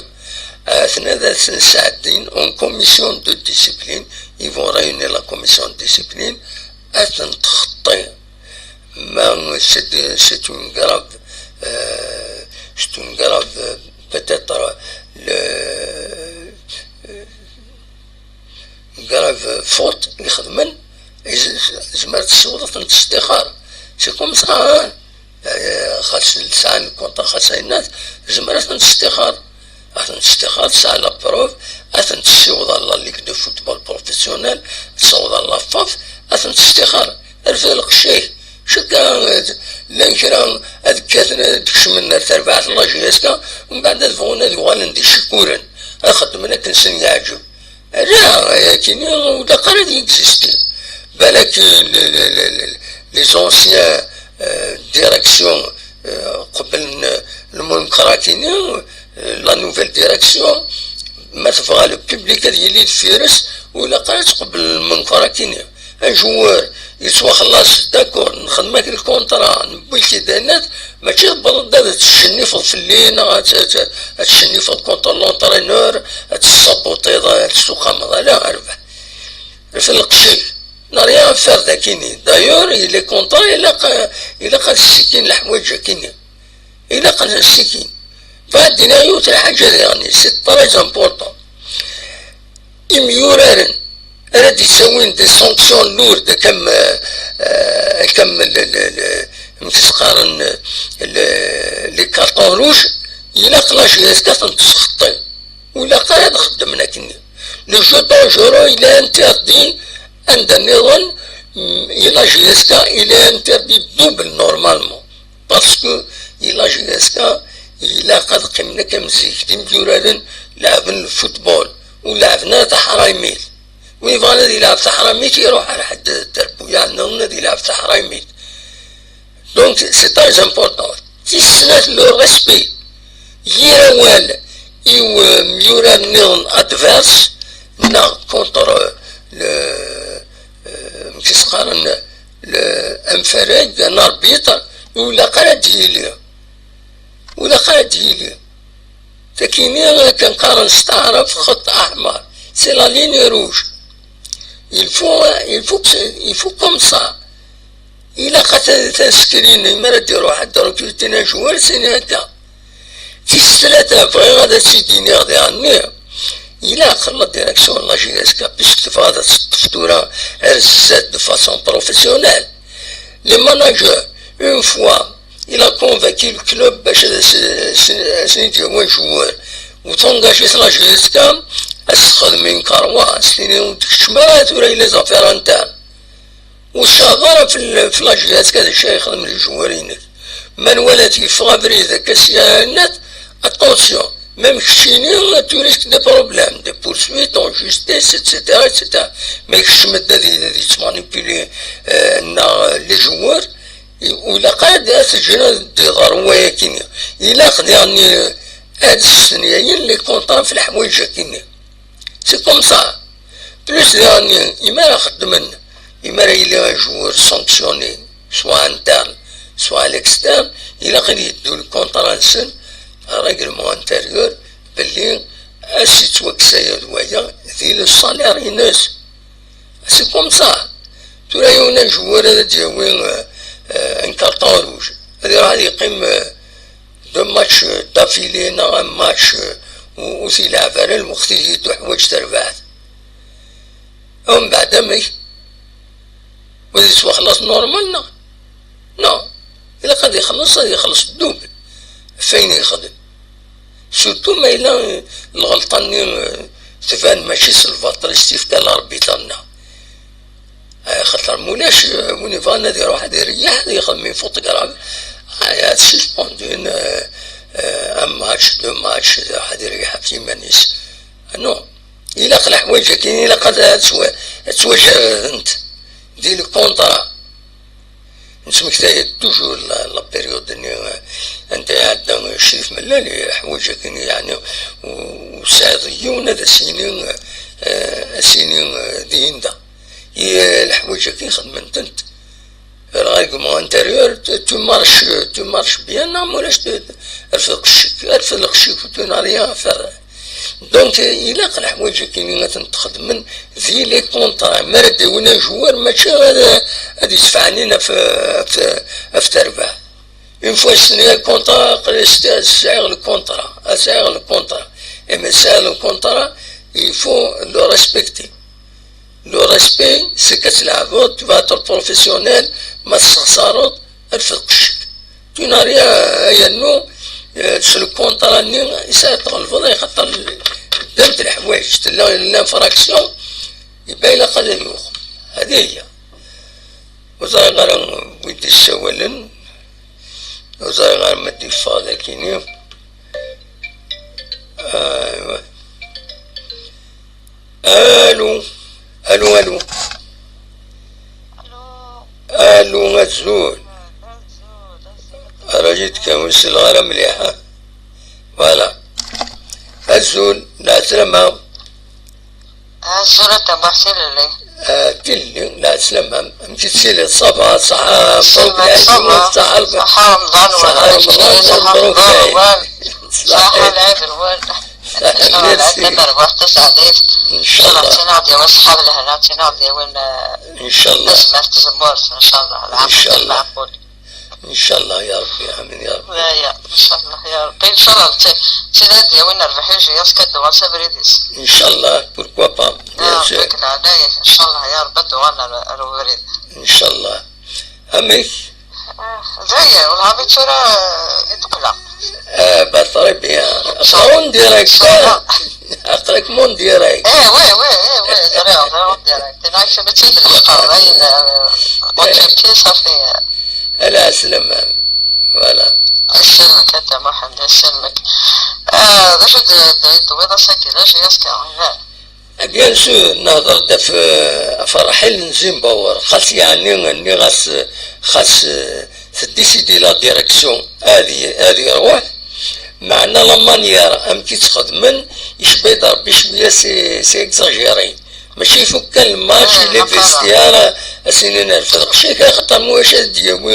Atna ad ten-sɛeddin en commission de discipline, ils vont réunir la commission de discipline, ad ten-txeṭṭi. Ma c'est, c'est une grave, euh, c'est une grave, euh, peut-être, euh, le, euh, grave faute i xedmen, zemmer tessiweḍ ad ten-testixar. C'est comme ça, hein? Eh, xas sɛan lkunṭra, xas ayennat, zemmer ad ten-testixar. Ad ten-testixar, tesɛa la preuve, ad ten-tessiweḍ ɣer la Ligue de football professionnel, tessiweḍ ɣer la FAF, ad ten-testixar. Rfed lqecc-ik. Cukkeɣ, eh, llan kra ad kkaten, ad d-kecmen ar terbaɛt n la J S K, mbeɛd ad bɣun ad uɣalen d icikuren, ad xeddmen akken sen-yeɛǧeb. Ala, ayakini ur ilaq ara ad yegzisti. Balak, le, le, le, le, les anciens, euh, directions, euh, qeblen, euh, lmunkar-akini, euh, la nouvelle direction, ma tebɣa le public ad yili deffir-s, ur ilaq ara ad tqebbel lmunkar-akini. Un joueur yettwaxellas, d'accord, nxedm-ak lkunṭra, newwi-k-id, mačči tewweḍ-d ad tcennifeḍ fell-i, neɣ ad, ad, ad tcennifeḍ contre l'entraîneur, ad tessabotiḍ, ad tessuqameḍ, ala, rbeḥ. Rfed lqecc-ik. N'a rien à faire d akini. D'ailleurs, les contrats, ilaq, ilaq ad ssikin leḥwayeǧ akini. Ilaq ad ssikin. Bɣiɣ ad d-iniɣ yiwet n lḥaǧa diɣen, c'est très important. Imyuraren ara d-yettawin des sanctions lourdes, comme, euh, comme le, le, le, amek i s-qqaren, le, les cartons rouges, ilaq la J S K ad ten-tesxeṭṭi. Ur ilaq ara ad xeddmen akkenni. Le jeu dangereux, il est interdit anda nniḍen, mm, i la J S K, il est interdit double normalement. Parce que i la J S K, ilaq ad qqimen akka am zik, d imyuraren, leɛben lfutbol, ur leɛben ara taḥramit. Win yebɣan ad yelɛeb taḥramit, iruḥ ar ḥedd terbuyaɛ nniḍen ad yelɛeb taḥramit. Donc, c'est très important. Tis snat, le respect. Yir awal, i umyurar nniḍen adverse neɣ contre le, euh, amek i s-qqaren, le, amfarag, un arbitre, ur ilaq ara ad d-yili. Ur ilaq ara ad d-yili. Takini akken qqaren s taɛrabt xeṭṭ aḥmar. C'est la ligne rouge. Il faut, il faut que, il faut comme ça. Ilaq ad t-, ad t-scrinen, mi ara d-iruḥ ad d-recrutin un joueur, sini akka. Tis tlata, bɣiɣ ad as-id-iniɣ diɣenni, ilaq la direction n la J S K, puisque tebɣa ad teṭṭef tura ar zdat de façon professionnelle. Les managers, une fois il a convaincu le club bac ad as-, as-, as-, as-, ad s-yawi un joueur, u tengager la J S K, ad s-texdem une carrière, ad s-tini ur d-tkeččem ara tura i les affaires internes. Ur tcaḍ ara f l-, f la J S K d acu ara yexdem le joueur-inek. Ma nwala-t yeffeɣ abrid akka sya net, attention, même keččini, tu risques des problèmes, des poursuites en justice, et cetera, et cetera. Ma yekcem-d ad, ad yettmanipuli, euh, neɣ les joueurs, i-, ur ilaq ara ad, ad teǧǧen ad d-iḍer wayakini. Ilaq diɣenni ad ssenyayen les contrats f leḥwayeǧ-akini. C'est comme ça. Plus diɣenni, imi ara xeddmen, imi ara yili un joueur sanctionné, soit interne, soit à l'externe, ilaq ad yeddu le contrat-nsen, un règlement intérieur, belli ad s-yettwakkes aya d waya di le salaire-ines. C'est comme ça. Tura yiwen un joueur ad d-yawi, euh, euh, un carton rouge, ad iruḥ ad yeqqim, euh, deux matchs d'affilée neɣ un match, euh, ur, ur t-ilɛeb ara lweqt i d-tuḥwaǧ terbaɛt. Umbeɛd amek? Ad yettwaxlaṣ normal neɣ? Non. Ilaq ad ixelleṣ, ad ixelleṣ double ɣef wayen yexdem. Surtout ma yella, euh, lɣelṭa-nni, euh, tban mačči s lbaṭel i s-t-yefka l'arbitre-nneɣ. Axaṭer mulac, euh, win yebɣan ad iruḥ ad ireyyeḥ, ad yexdem une faute grave, ah, ad suspendun, euh, euh, un match, deux matchs, ad iruḥ ad ireyyeḥ ɣef yiman-is. Ah, non. Ilaq leḥwayeǧ-agi, ilaq ad, ad ttwa-, ad ttwajerrdent di le contrat. Nettmektay-d toujours la, la période-nni, euh, anda iɛedda Crif Mellal, leḥwayeǧ-agi, yeɛni, ur, ur tesɛiḍ yiwen ad as-yini, euh, ad as-yini, euh, dihin da. I, euh, leḥwayeǧ-agi xedmen-tent. Le règlement intérieur, tu, tu marches, tu marches bien, neɣ ma ulac, tu, tu, rfed lqecc-ik, rfed lqecc-ik, tu n'as rien à faire. Donc, ilaq leḥwayeǧ-agi ad tent-xedmen di les contrats. Mi ara d-awin un joueur, mačči ad, ad yesfeɛnin ɣef, ɣef, ɣef terbaɛt. Une fois signé le contrat, aql-i sɛiɣ le contrat, sɛiɣ le contrat. Et mais sɛiɣ le contrat, il faut le respecter. Le respect, c'est que tu vas être professionnel, ma tessexṣareḍ, rfed lqecc-ik. Tu n'as rien à, à nous, euh, sur le contrat-nni, i sɛiḍ tɣelbeḍ, ay xaṭer ddant leḥwayeǧ, tella l'infraction, yebda ilaq ad yuɣ. Hadi hiya. Ur ẓriɣ ara wi d-issawalen, ur ẓriɣ ara ma d-yeffeɣ dagini. Aywa. Alu, alu, alu. Alu, azul. Rajit kan ur selleɣ ara mliḥ, ha? Voilà. Azul, lɛeslama. Azul a Dda Muḥsin, lli. Ah, tilli, lɛeslama. Amek i tettiliḍ? Ça va, ṣaḥa, mbruk lɛid-nwen, ṣaḥa, ṣaḥa Remḍan, ṣaḥa Remḍan, mbruk lɛid. Ṣaḥa lɛid nwen. Inchallah, merci. Tamerbuḥt taseɛdit. Inchallah. Ttinaɣ d-yawi ṣṣeḥḥa d lehna, ttinaɣ d-yawin, eh, inchallah, tazmert, tazemmurt, inchallah. Lɛaqel, inchallah, lɛaqul. Inchallah ya Rabbi, amin ya Rabbi. Aya, inchallah ya Rabbi, inchallah. Ttinaɣ d-yawin rrbeḥ i J S K, ad d-tuɣal s abrid-is. Inchallah, pourquoi pas, bien sûr. Deg leɛnaya-k, inchallah ya Rabbi, ad d-tuɣal ar, ar ubrid. Inchallah. Amek? Ah, daya, wellah, mi tura, eh, i d-qqleɣ. Ah, bah, très bien. Aql-aɣ en direct. Aql-akem en direct. Eh, oui, oui, oui, oui, ẓriɣ, ẓriɣ en direct. Ina kif mačči d lḥeqqa, dayen, eh, en Turquie, ṣafi. Ala ɛeslama. Voilà. Isellmek a Dda Muḥend, isellmek. Ah, d acu d, d, d-tewwiḍ ass-agi, d acu i as-k-, Bien sûr, nehder-d ɣef, ɣef ṛṛḥil n Zimbabwe, xas yeɛni nniɣ-as, xas, eh, tedisidi la direction ad y-, ad iṛuḥ, Meɛna la manière amek i tt-xedmen, icebba-yi-d Rebbi cwiya, c'est, c'est exagéré. Mačči ifuk kan lmatch, les vestiaires, a s-inin rfed lqecc-ik, axaṭer ma ulac ad d-yawi,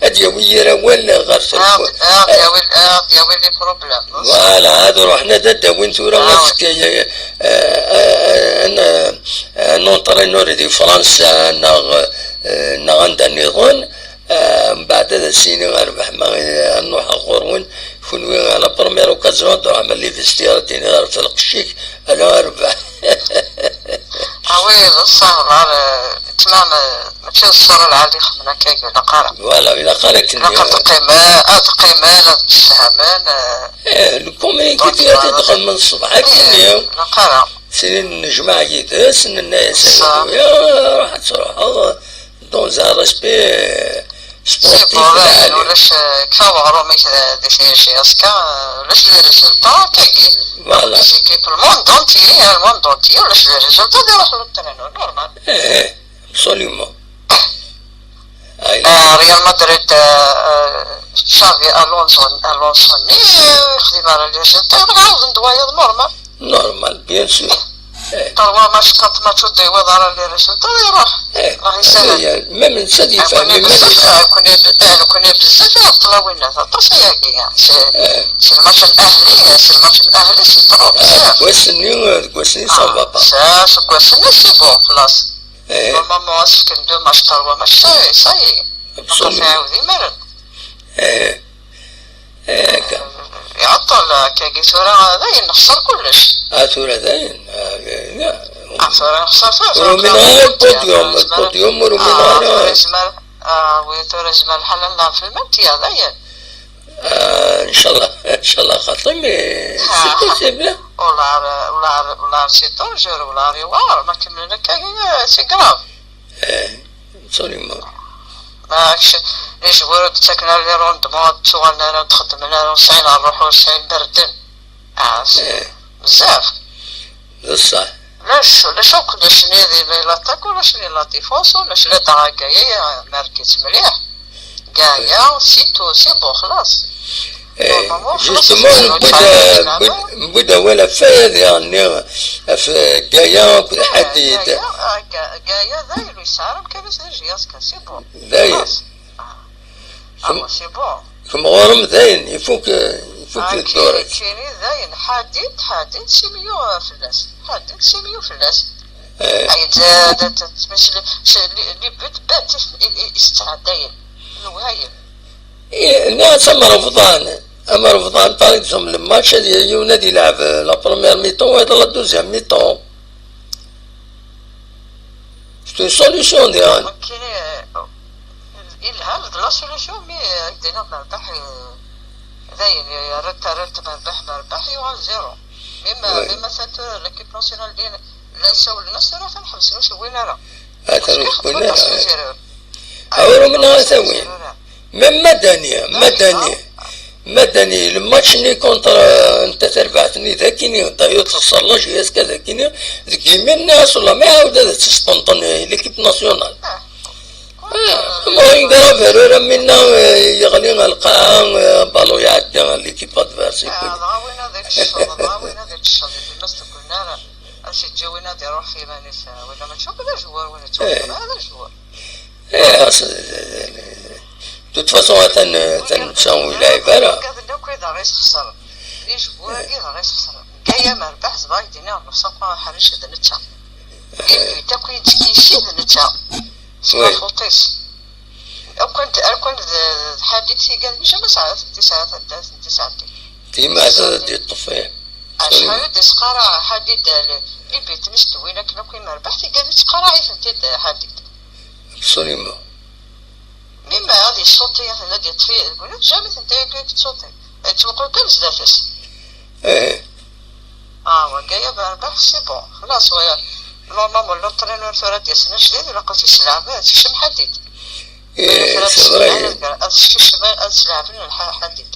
ad d-yawi yir awal ɣer terf-, ad d-yawi, ad d-yawi les problèmes. Voilà, ad ruḥen ad d-awin tura azekka, eh, eh, eh, un, un entraîneur di Fransa neɣ, eh, neɣ anda nniḍen. Ah, mbeɛd ad as-yini rrbeḥ, ma, eh, ad nruḥ ɣur-wen, kunwi à la première occasion ad d-truḥem à les vestiaires, ad d-tiniḍ rfed lqecc-ik, ala a rrbeḥ. Ah oui, d ṣṣeḥ, ɣer, eh, ttmam, eh, mačči d ṣṣura lɛali xedmen akka, ilaq ara. Voilà, ilaq ara akken. Ilaq ad teqqimen, ad teqqimen, ad tfehmen, eh, eh, le communiqué ad t-id-xedmen ṣṣbeḥ akken. Eh, ilaq ara. Sini nejmaɛ yid-s, nenna-yas, "Ruḥ ad truḥeḍ." Dans un respect, euh, sportif, c'est bon, lɛali. Ulac, euh, kfa weɣrum-ik d, di J S K, euh, ulac les résultats, akkagi. Voilà. Les équipes, le monde entier, hein, le monde entier, ulac les résultats, ad iruḥ l'entraîneur, normal. Eh, eh, absolument. Ah, Real Madrid, euh, euh, Xavi Alonso, Alonso-nni, euh, xdim ara les résultats, ad ɛawden-d wayeḍ, normal. Normal, bien sûr. Eh. Trois matchs, quatre matchs ur d-yewwiḍ ara les résultats, ad iruḥ. Eh. Rahi sahel. Même netta ad yefhem iman-is. Nekkni bezzaf iɛeṭṭel a winnat, aṭas ayagi. C'est le match n Ahli, c'est le match n Ahli, c'est trop. Ah, deg wass-nni, deg wass-nni, ça va pas. Seg wass-nni, c'est bon, xlas. Eh. Normalement, asefk n deux matchs, trois matchs, ça, ça y est. Absolument. Aṭas iɛawed imaren. Eh. Eh, akka. Iɛeṭṭel, akkagi tura, dayen, nexṣer kullec. Ah, tura dayen. Ah, ya. Ah, tura nexṣer, tura, tura. Ur umineɣ ara le podium, le podium, ur umineɣ ara. Ah, tura yezmer, ah, oui, tura yezmer lḥal ad nlɛeb fi le même tiers, dayen. Ah, inchallah, inchallah, xaṭi, mais c'est possible. Wallah, wallah, wallah, c'est dangereux, wallah, yewɛer, ma kemmlen akka, c'est grave. Eh, absolument. Ma kec-, les joueurs ur d-ttaken ara les rendements, ur d-ttuɣalen ara, ur d-xeddmen ara, ur sɛin ṛṛuḥ, ur sɛin berden. Ah, c'est bezzaf. D ṣṣeḥ. Ulac, ulac akk, ulac ni di la, l'attaque, ulac ni la défense, ulac la Gaïa, market mliḥ. Gaïa, c'est tout, c'est bon, xlas. Eh, normalement, justement, newwi-d, newwi-d awal ɣef waya diɣen-nni, ɣef Gaïa akked Ḥadid. Gaïa, ah, Ga-, Gaïa d ayen ur yesɛi ara amkan-is di J S K, c'est bon. D ayen. Xlas. Ah, c'est bon. Kemm ɣur-m dayen, ifuk, ifuk ddurek. Kini dayen, Ḥadid, Ḥadid, simyu, euh, fell-as. Ḥadid, simyu fell-as. Eh. Ay, d, d, d, d, les, les buts bêtes i, i, i, i s-ttɛeddayen. Lewhayem. Eh, nniɣ-as am Remḍan. Am Remḍan, par exemple, le match, ad y-, yiwen ad yelɛeb, euh, la première mi-temps, wayeḍ la deuxième mi-temps. C'est une solution, diɣen. Nekkini, yelha d la solution, mi, euh, ak-d-iniɣ Merbaḥ, euh, dayen, yerra-d, terra-d Merbaḥ, Merbaḥ yuɣal zéro. Même, même atan tura l'équipe nationale din, llan sawlen-as tura atan ḥebsen ur t-wwin ara. Atan ur t-wwin ara. Awal umneɣ ad t-awin. Même Madani, Madani, Madani, le match-nni contre, euh, netta tarbaɛt-nni d akini, d'ailleurs texṣer la J S K d akini, deg yimi-nni aṣella ma iɛawed ad tt-isṭenṭen, euh, l'équipe nationale. Ah, ma yeggra berur am winna, euh, yeɣli ɣer lqaɛa, euh, ballon iɛedda l'équipe adverse. Ah, dɣa winna d akecceḍ, dɣa winna d akecceḍ, yelli ma s-tewwin ara, ad s-yeǧǧi winna ad iruḥ f yiman-is, ah, winna mačči akk d ajewwar, winna d ajewwar. Eh, as-, de toute façon, atan, atan netta ur yelɛib ara. Wigad-nni akk i d aɣ-isxeṣren. D ijewwura-agi i d aɣ-isxeṣren. Gaïa Merbaḥ, zedɣ ak-d-iniɣ, nefsa akk aḥric d netta. Iwwi-d akk yettkisi d netta. S tmafuṭ-is. Akk-, akk d, d Ḥadid tigad, maca ma sɛa-, tesɛa taddart n tesɛeddi. Dima ad d-yeṭṭef, eh. Acḥal i d-isqaraɛ Ḥadid, eh, les buts-nni s-d-wwin akken akk i Merbaḥ, tigad yettqaraɛ-itent-id, eh, Ḥadid. Absolument. Même ad yessuṭi, ad yeṭṭef deg wul, jamais tenta yakk ad tessuṭi. Yettmuqul kan zdat-s. Eh. Ah, wagaya Merbaḥ, c'est bon. Xlas, waya. Normalement, l'entraîneur tura d-yasen ajdid, ilaq ad t-yesleɛb, ad t-yekcem Ḥadid. Eh, c'est vrai. Ad t-yekcem, ad t-sleɛben Ḥadid.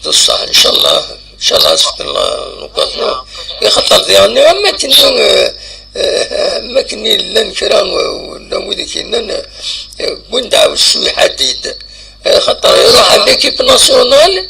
D ṣṣeḥ, ncallah, ncallah ad s-fken la-, l'occasion. Ixaṭer diɣen, am wakken, eh, eh, am wakken i llan kra, eh, llan wid i k-yennan, eh, wwin-d Ɛawessu Ḥadid. Eh, xaṭer iruḥ ɣer l'équipe nationale,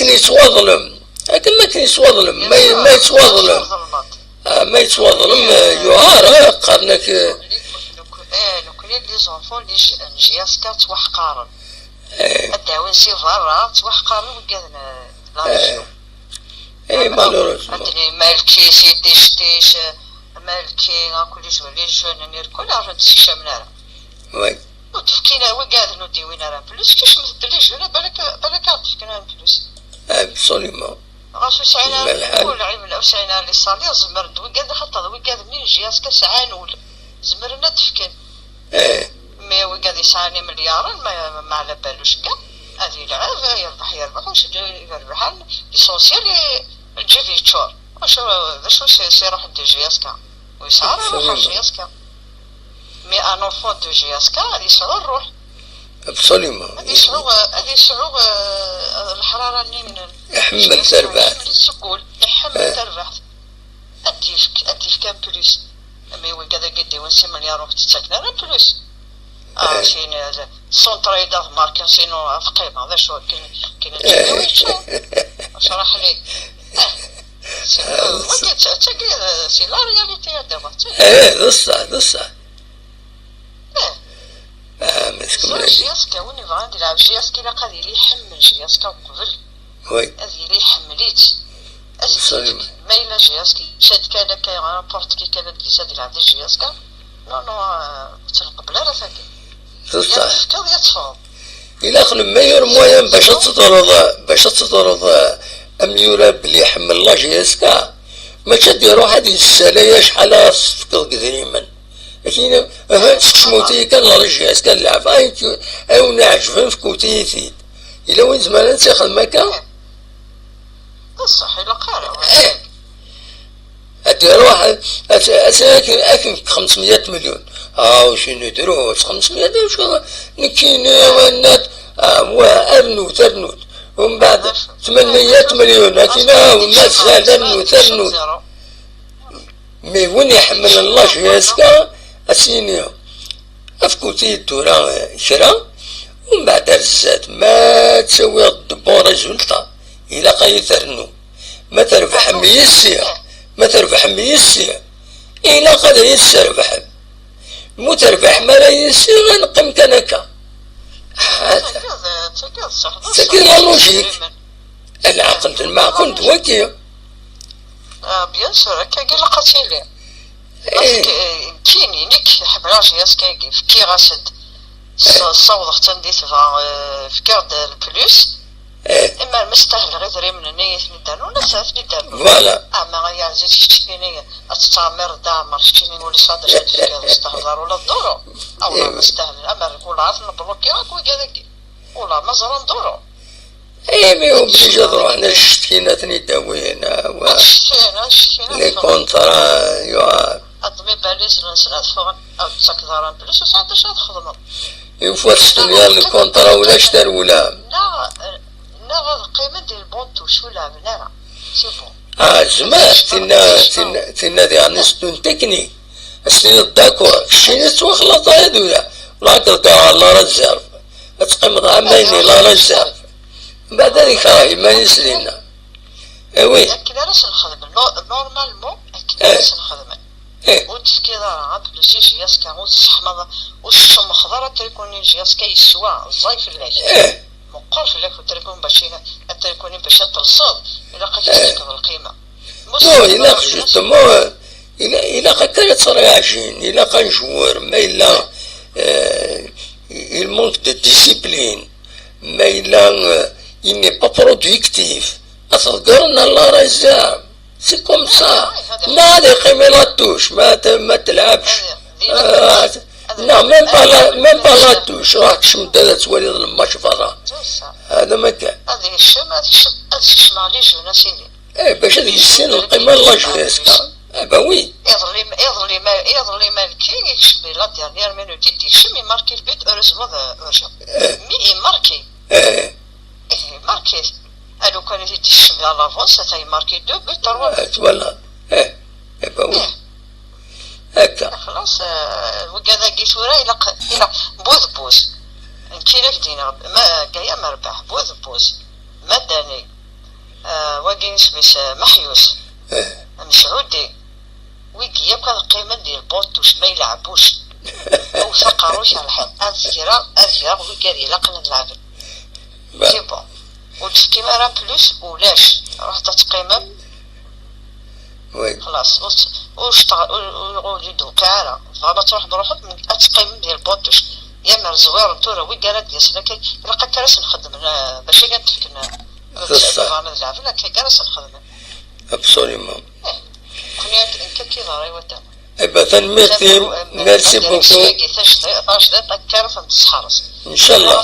akken yettwaḍlem, akken akken yettwaḍlem, ma, ma yettwaḍlem, ah, ma yettwaḍlem, eh, yuɛer, eh, qqaren-ak, eh, nekk-, eh, nekkni les enfants n J S K ttwaḥqaren. Eh. Ad d-awin si berra, ttwaḥqaren wigad n la région. Eh, malheureusement. Malki si tict-ic, malki akk les jeunes, les jeunes n irkul, ar ur d-ssekcamen ara. Oui. Ur d-fkin ara, wigad ur d-iwin ara plus, kecmet-d les jeunes, balak, balak ad d-fken ara plus. Absolument. Ɣas ur sɛin ara ul, ur sɛin ara les salaires, zemren-d wigad, xaṭer wigad-nni n J S K sɛan ul, zemren ad d-fken. Eh. Mais wigad yesɛan imelyaṛen, ma, ma ɛla balec kan, ad yelɛeb, yerbeḥ, yerbeḥ, ur s-d-, yerbeḥ, l'essentiel i lǧib yeččur. Acu, d acu s, s iruḥen di J S K? Ur yesɛi ara ṛṛuḥ ar J S K. Mais un enfant de J S K ad yesɛu ṛṛuḥ. Absolument. Ad yesɛu, ad yesɛu, eh, leḥṛaṛa-nni n J S K. Iḥemmel tarbaɛt. Iḥemmel-itt seg wul, iḥemmel tarbaɛt. Ad d-yefk, ad d-yefk un plus. Mais wigad-agi d-iwen si melyar ur k-d-ttaken ara un plus. Ah, eh, sin, eh, centre ad marquer, sinon ad qqimeɣ, d acu akken, akken ad ttiliɣ yeččur. Acraḥ li. Eh, c'est, ah, wagi, d ta-, d tagi, eh, c'est la réalité, a Dawed, d tagi. Eh, d ṣṣeḥ, d ṣṣeḥ. Eh. Ah, mais c'est comme la vie. J S K, win yebɣan ad yelɛeb J S K, ilaq ad yili iḥemmel J S K uqbel. Oui. Ad yili iḥemmel-itt. Ad yili, absolument, ma yella J S K, cad kan akka, n'importe qui kan ad d-yas ad yelɛeb di J S K. Non, non, euh, ur tt-nqebbel ara tagi. C'est ça. Ya tefkeḍ, ya teffɣeḍ. Ilaq le meilleur moyen bac ad teḍreḍ, bac ad teḍreḍ, euh, amyurar belli iḥemmel la J S K. Mačči ad iruḥ ad yessalay acḥal ara s-tefkeḍ deg idrimen. Akken, aha, sekcem-iyi kan ɣer J S K ad leɛbeɣ, ayen k-, ayen wen-iɛeǧben, fkut-iyi-t-id. Yella win zemren ad tt-ixdem akka? D ṣṣeḥ, ilaq ara. Eh. Ad iruḥ, ad, ad, ad, akken, akken xemsemya milyun. Ah, ur sin drus, xemsemya d acu? Nekkini, wannat, ah, wa, rnut, rnut. Umbeɛd, tmenmya milyun, akken, ah, mazal, rnut, rnut. Mais win iḥemmlen la J S K, ad s-yini, afkut-iyi-d tura kra, umbeɛd ar zdat, ma tawiḍ-d bon résultat, ilaq ad yi-ternu. Ma trebḥem yis-i, ma trebḥem yis-i, ilaq ad yi-tesrebḥem. Ma ur trebḥem ara yis-i, ad neqqim kan akka. Tagi d, tagi d ṣṣeḥ, d ṣṣeḥ. Tagi d la logique. Lɛaqel d lmeɛqul d wagi. Ah, bien sûr, akka i ilaq ad tili. Eh. Parce que, eh, nekkini, nekk ḥemmleɣ J S K-agi, fkiɣ-as-d, s-, ssawḍeɣ-tt anda i tebɣa, eh, fkiɣ-d le plus. Eh. Imar ma stahleɣ idrimen-nni i ten-id-rnun, ad ten-id-rnun. Voilà. Ama ay aɛziz, keččini ad tettɛemmireḍ d aɛmer, keččini ulac ad d-tefkiḍ, ur stahleḍ ara ula d duru. Awla ma stahlen, ama ula ad ten-nbluki akk wigad-agi. Ula ma ẓran duru. Eh, mais obligé ad ruḥen ad ccetkin, ad ten-id-awin, ah, wa. Ad ccetkin, ad ccetkin, ad les ffɣen. Contrats, yuɛer. Ad mi balizlen-nsen ad ffɣen, ad ttakeḍ ara plus, ur sɛiḍ d acu ad txedmeḍ. Une fois tecteniḍ le contrat, ulac tarewla. Neɣ, neɣ ad qqimen di le bon touche, ur leɛben ara. C'est bon. Ah, zmer, tinna, tinna, tinna diɣen c'est une technique. Ad s-tiniḍ d'accord, keččini tettwaxlaḍ ay adula. Ula ad d-teɣɣar la réserve. Ad teqqimeḍ ɛamayen di la réserve. Mbeɛd ad ikreh iman-is dinna. Eh oui. Akken ara sen-xedmen, no-, normalement, akken ara sen-xedmen. Eh. Ur d-tefkiḍ ara, ha, plus i J S K, ur tesseḥmaḍ, ur tessumxeḍ ara trikuni n J S K, yeswa, ẓẓay fell-ak. Eh. Meqqer fell-ak utrikuni bac i, atrikuni bac ad telseḍ, ilaq ad k-tefkeḍ lqima. Non, ilaq justement, ila-, ilaq akka ad ttreɛjin, ilaq ad njewwer, ma yella, euh, il manque de discipline, ma yella, euh, il n'est pas productif, ad t-ḍeggren à la réserve. C'est comme ça. Neɣ ad yeqqim i la touche, ma t-, ma telɛabx. Ah, Non, même pas la, même pas la douche. Ruḥ kcem-d ad twaliḍ lmatch berra. C'est ça. Hada ma kan. Ad yekcem, ad yekcem, ad yekcem ɣer les jeunes, a sidi. Eh, bac ad yissin lqima n la jeunesse. Ah, bah oui. Iḍelli, iḍelli, ma, iḍelli ma nekki, yekcem di la dernière minute, i d-yekcem, imarki le but, heureusement, d, urgent. Eh. Mais imarki. Eh. Eh, marqué. Alukan i t-id-yekcem à l'avance, ata yemarki deux buts, trois buts. Ah, voilà. Eh, eh ben oui. Eh. Akka. Xlaṣ, eh, wigad-agi tura ilaq, ilaq, bu d bu. Nekki la k-d-iniɣ, ma, Gaya Merbeḥ, bu d bu. Madani. Eh, wagi isem-is, eh, Meḥyus. Eh. Mesɛudi. Wigi yakk ad qqimen di lbuṭuc, ma ileɛbuc. Awet aqerru-k ar lḥiḍ. Ad greɣ, ad greɣ, wigad ilaqen ad leɛben. Bah. C'est bon. Ur d-tefkim ara plus, ulac. Ruḥet ad teqqimem. Oui. Xlaṣ, ur t-, ur cteɣ-, ur, ur, ur d-tewqiɛ ara. Tebɣam ad truḥem, ruḥet, ad teqqimem di lbuṭuc. Yamer zwiren tura, wigi ara d-yasen akka, ilaq akka ara sen-xedmen, eh, mačči kan tefken, eh, c'est ça. Bɣan ad leɛben, akka ara sen-xedmen. Absolument. Eh, nekkni nekk akka i yeḍra i wadda. Eh ben, tanemmirt-im. Merci beaucoup. Ncallah.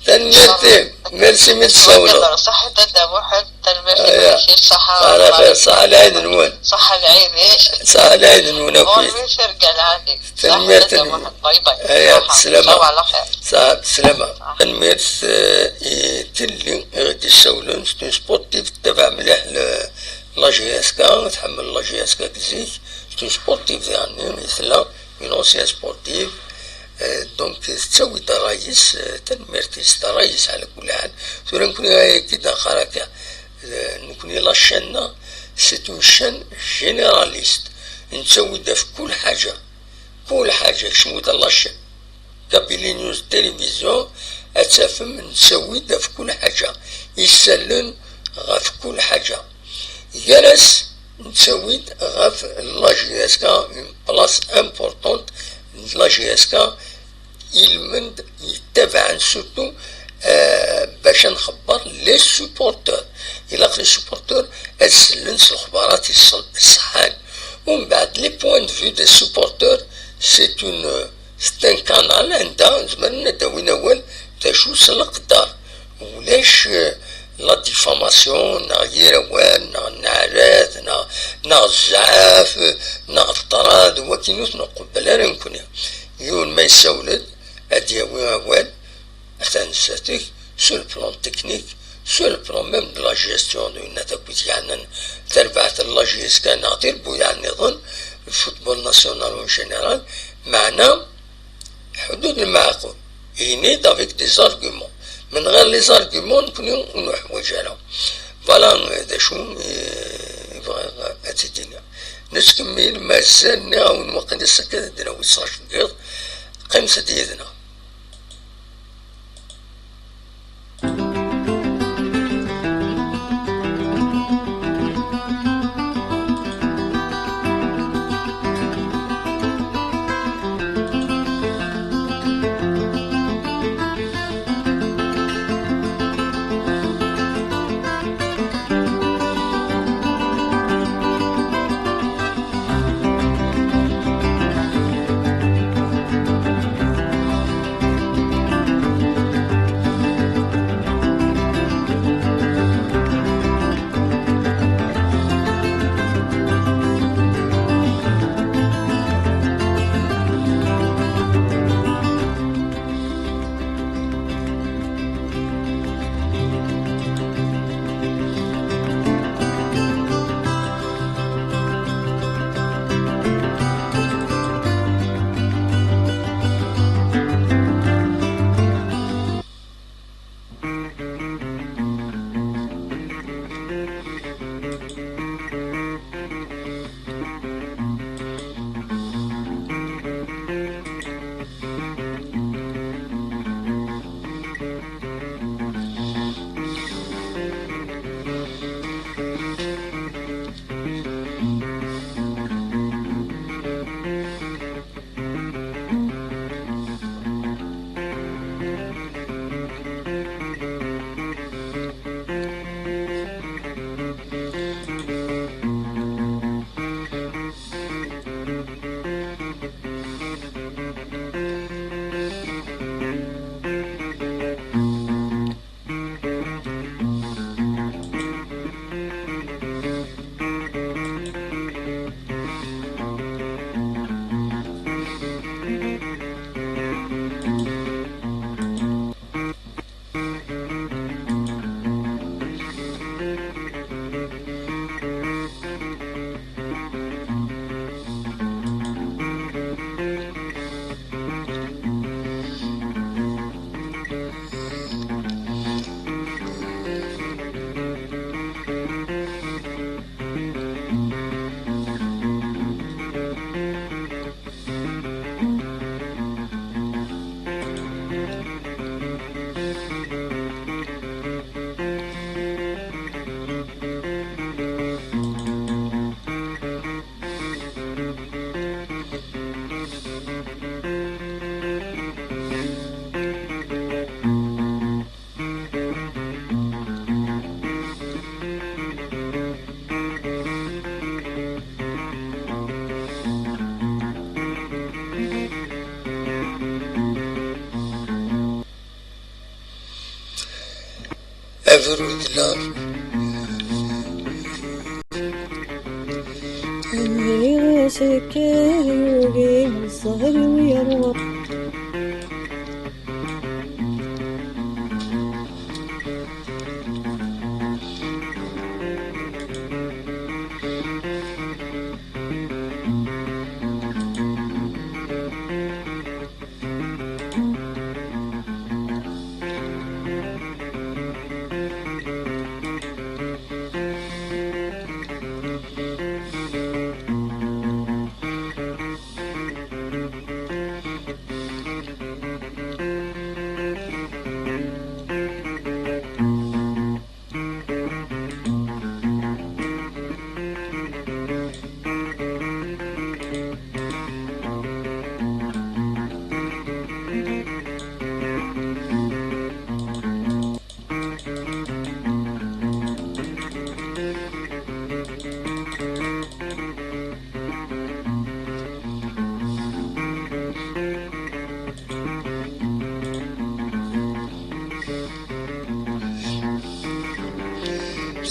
Tanemmirt-im. Merci mi d-tsawleḍ. Ṣaḥit a Dda Muḥend, tanemmirt i Aya. Ṣaḥa lɛid-nwen. Ṣaḥa lɛid-nwen akk. Tanemmirt-nwen. Bye bye. Aya, Aha, slama. Nsawal ala xir. Saɛa, slama. Ah. Tanemmirt, eh, i Tilli i ɣ-d-issawlen, c'est une sportive tettabaɛ mliḥ le-, la J S K, tḥemmel la J S K zik, c'est une sportive, yeɛni, i tella, une ancienne sportive. Eh, donc, tettawi-d ṛṛay-is, eh, tanemmirt-is, d ṛṛay-is, ɛla kulli ḥal. Tura nekni ayagi d axaraka. Eh, nekni la chaîne-a, c'est une chaîne généraliste. Nettawi-d ɣef kul ḥaǧa. Kul ḥaǧa, kecmut la chaîne Kabylie News Télévision, ad tafem nettawi-d ɣef kul ḥaǧa. Isallen ɣef kul ḥaǧa. Gar-as, nettawi-d ɣef la J S K, une place importante de la J S K, ilmend yettabaɛen surtout, eh, bac ad nxebber les supporters. Ilaq les supporters ad sellen s lexbarat iṣ-, iṣeḥḥan. Umbeɛd, les points de vue des supporters, c'est une, c'est un canal anda zemren ad d-awin awal d acu s leqder. Ulac, eh, la diffamation, neɣ yir awal, neɣ nneɛlat, neɣ, neɣ zzɛaf, neɣ ṭṭrad, wakken ur t-nqebbel ara nekni. Yiwen ma yessawel-d, ad d-yawi awal, atan zdat-k, sur le plan technique, sur le plan même de la gestion de winna takk yeɛnan tarbaɛt n la J S K neɣ tirebbuyaɛ nniḍen, le football national en général, meɛna ḥdud lmeɛqul. Ini-d avec des arguments. Min ɣir les arguments, nekni ur nuḥwaǧ ara. Voilà, eh, d acu, eh, i bɣiɣ ad tt-id-iniɣ. Nettkemmil, mazal nniɣ-awen waqil ass-agi ad d-nawi ṣṣaḥ n yiḍ. Qqimet-d yid-neɣ. Aberwi d love. Nniɣ-as akka yugi ẓẓher-iw yerwa.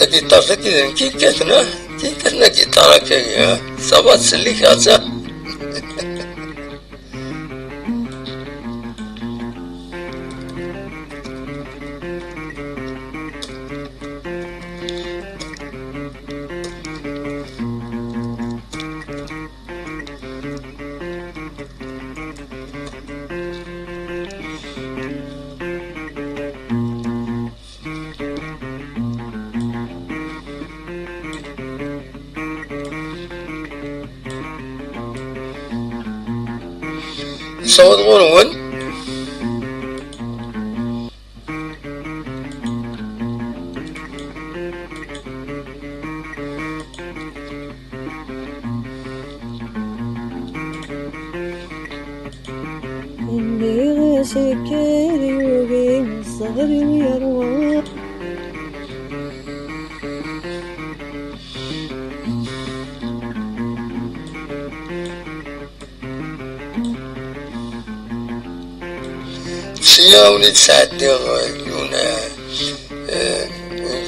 Tagiṭart-agi d nekk i yekkaten, ah, d nekk i yekkaten agiṭar akka-agi, ah. Ça va, ttselliken-tt, ah. Nessaweḍ ɣur-wen. Nniɣ-as kker yugi ẓẓher-iw yerwa. Sya ur d-sɛeddiɣ yiwen, eh,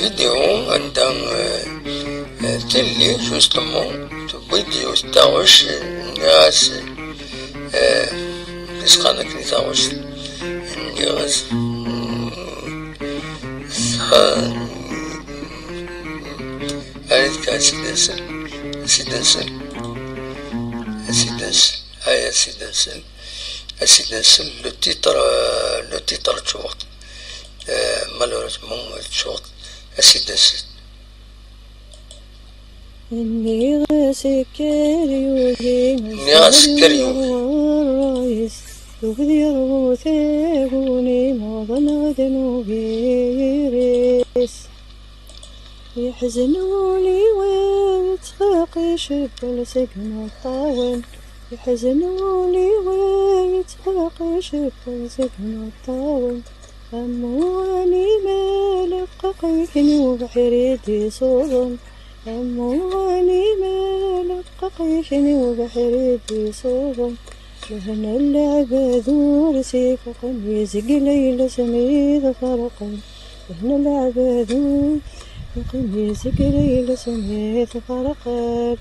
vidéo anda, eh, eh, tilli, justement, tewwi-d yiwet taɣect, nniɣ-as, eh, isqan akken i taɣect, nniɣ-as, mm, sa-, Arit kan, a s-id-nsel, a s-id-nsel, a s-id-nsel, ay, a s-id-nsel, a s-id-nsel, le titre, euh, le titre d ccuɣt. Euh, malheureusement, d ccuɣt, a s-id-nsel. Nniɣ-as kker yugi, nniɣ-as kker yugi. Ṛṛay-is, tugi ad yerwu taguni, maḍi neɣ d nubir-is. Yeḥzen wul-iw, yettxaqi cewwel seg imeṭṭawen. Yeḥzen wul-iw, yettxaqi cewwel seg imeṭṭawen. Am uɣanim aleqqaq-ik n ubeḥri d-isuḍen. Am uɣanim aleqqaq-ik n ubeḥri d-isuḍen. Lehna n leɛbad ur s-ifaqen, izgel ayla-s mi tferqen. Lehna n leɛbad ur s-ifaqen, izgel ayla-s mi tferqen.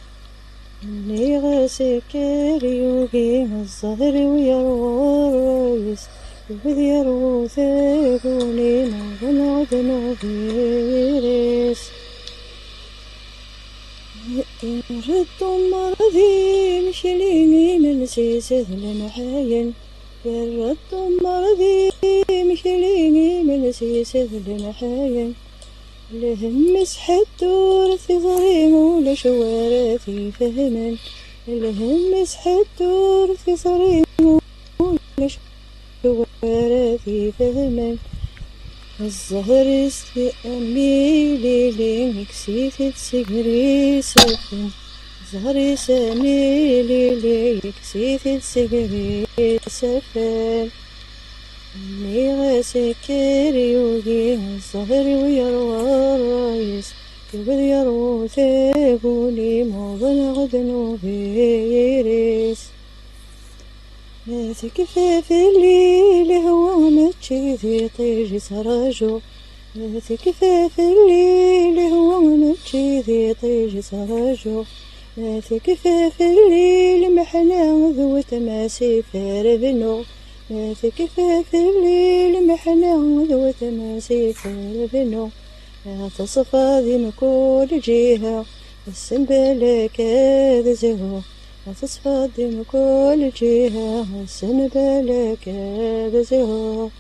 Nniɣ-as kker yugi, ẓẓher-iw yerwa ṛṛay-is, yugi ad yerwu taguni, neɣ d nubir-is. Yerra-d umar d imekli, imensi-s d lemḥayen. Yerra-d umar d imekli, imensi-s d lemḥayen. Lhemm-is ḥedd ur t-iẓri, ulac wara t-ifehmen. Lhemm-is ḥedd ur t-iẓri, ulac wara t-ifehmen. Zzher-is am ilili, ikkes-it-id seg iri isaffen. Zzher-is am ilili, ikkes-it-id seg iri isaffen. Nniɣ-as kker yugi, zzher-iw yerwa ṛṛay-is, yugi ad yerwu taguni, muḍneɣ d nubir-is. Ma tekfa fell-i lehwa, mačči d iṭij i ttrajuɣ, Tekfa fell-i lehwa, mačči d iṭij i ttrajuɣ. Tekfa fell-i lmeḥna d wetma-s ifer bnu. Tekfa fell-i lmeḥna d wetma-s ifer bnu. Teṣfa di mkul ǧiha, ass n balak ad zhuɣ. Teṣfa di mkul ǧiha, ass n balak ad zhuɣ.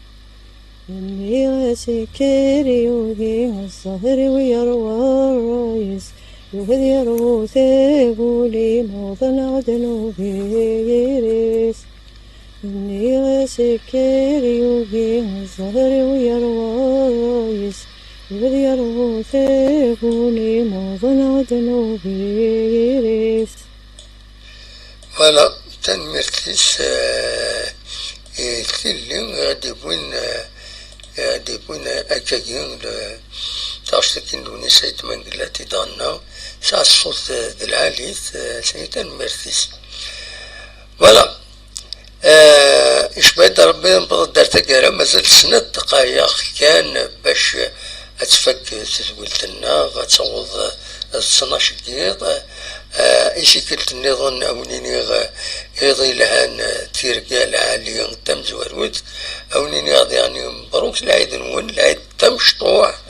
Nniɣ-as ikker yugi, zzher-iw yerwa ṛṛay-is, yugi ad yerwu taguli, nuḍen-aɣ-d nugi yir-is. Nniɣ-as ikker yugi, zzher-iw yerwa ṛṛay-is, yugi ad yerwu taguli, nuḍen-aɣ-d nugi yir-is. Voilà, tanemmirt-is, eh, i tilli i ɣ-d-iwwin, eh, i ɣ-d-iwwin akkagi, le-, taɣect-agi n Lewnis Ayt Mengellat i d-ɣenna, tesɛa ṣṣut, eh, d lɛali-t, eh, s-, tanemmirt-is. Voilà. Eh, icba-d Rebbi, newweḍ-d ar taggara, mazal snat dqayeq kan bac ad tfak tedwilt-nneɣ, ad taweḍ d ttnac n yiḍ. Eh, i tikkelt nniḍen, a wen-iniɣ, eh, iḍ yelhan, eh, tirga lɛali tamezwarut, a wen-iniɣ diɣen mebruk lɛid-nwen, lɛid tamecṭuḥt,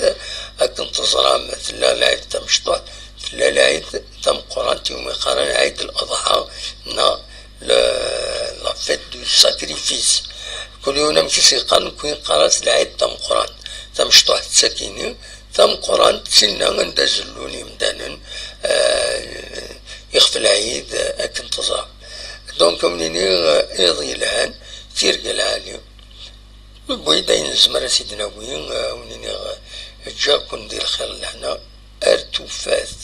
akken teẓram, tella lɛid tamecṭuḥt, tella lɛid tameqqrant, iwumi qqaren Ɛid Leḍḥa, neɣ le, la fête du sacrifice. Kul yiwen amek i s-yeqqar, nekkni neqqar-as lɛid tameqqrant. Tamecṭuḥt d sakini, tameqqrant d tinna anda zellun yimdanen, eh, ixef lɛid, eh, akken teẓra. Donc, a wen-iniɣ, eh, iḍ yelhan, tirga lɛali. Wid ayen nezmer ad t-id-nawi, eh, a wen-iniɣ, eh, ǧǧiɣ-ken di lxir lehna, ar tufat.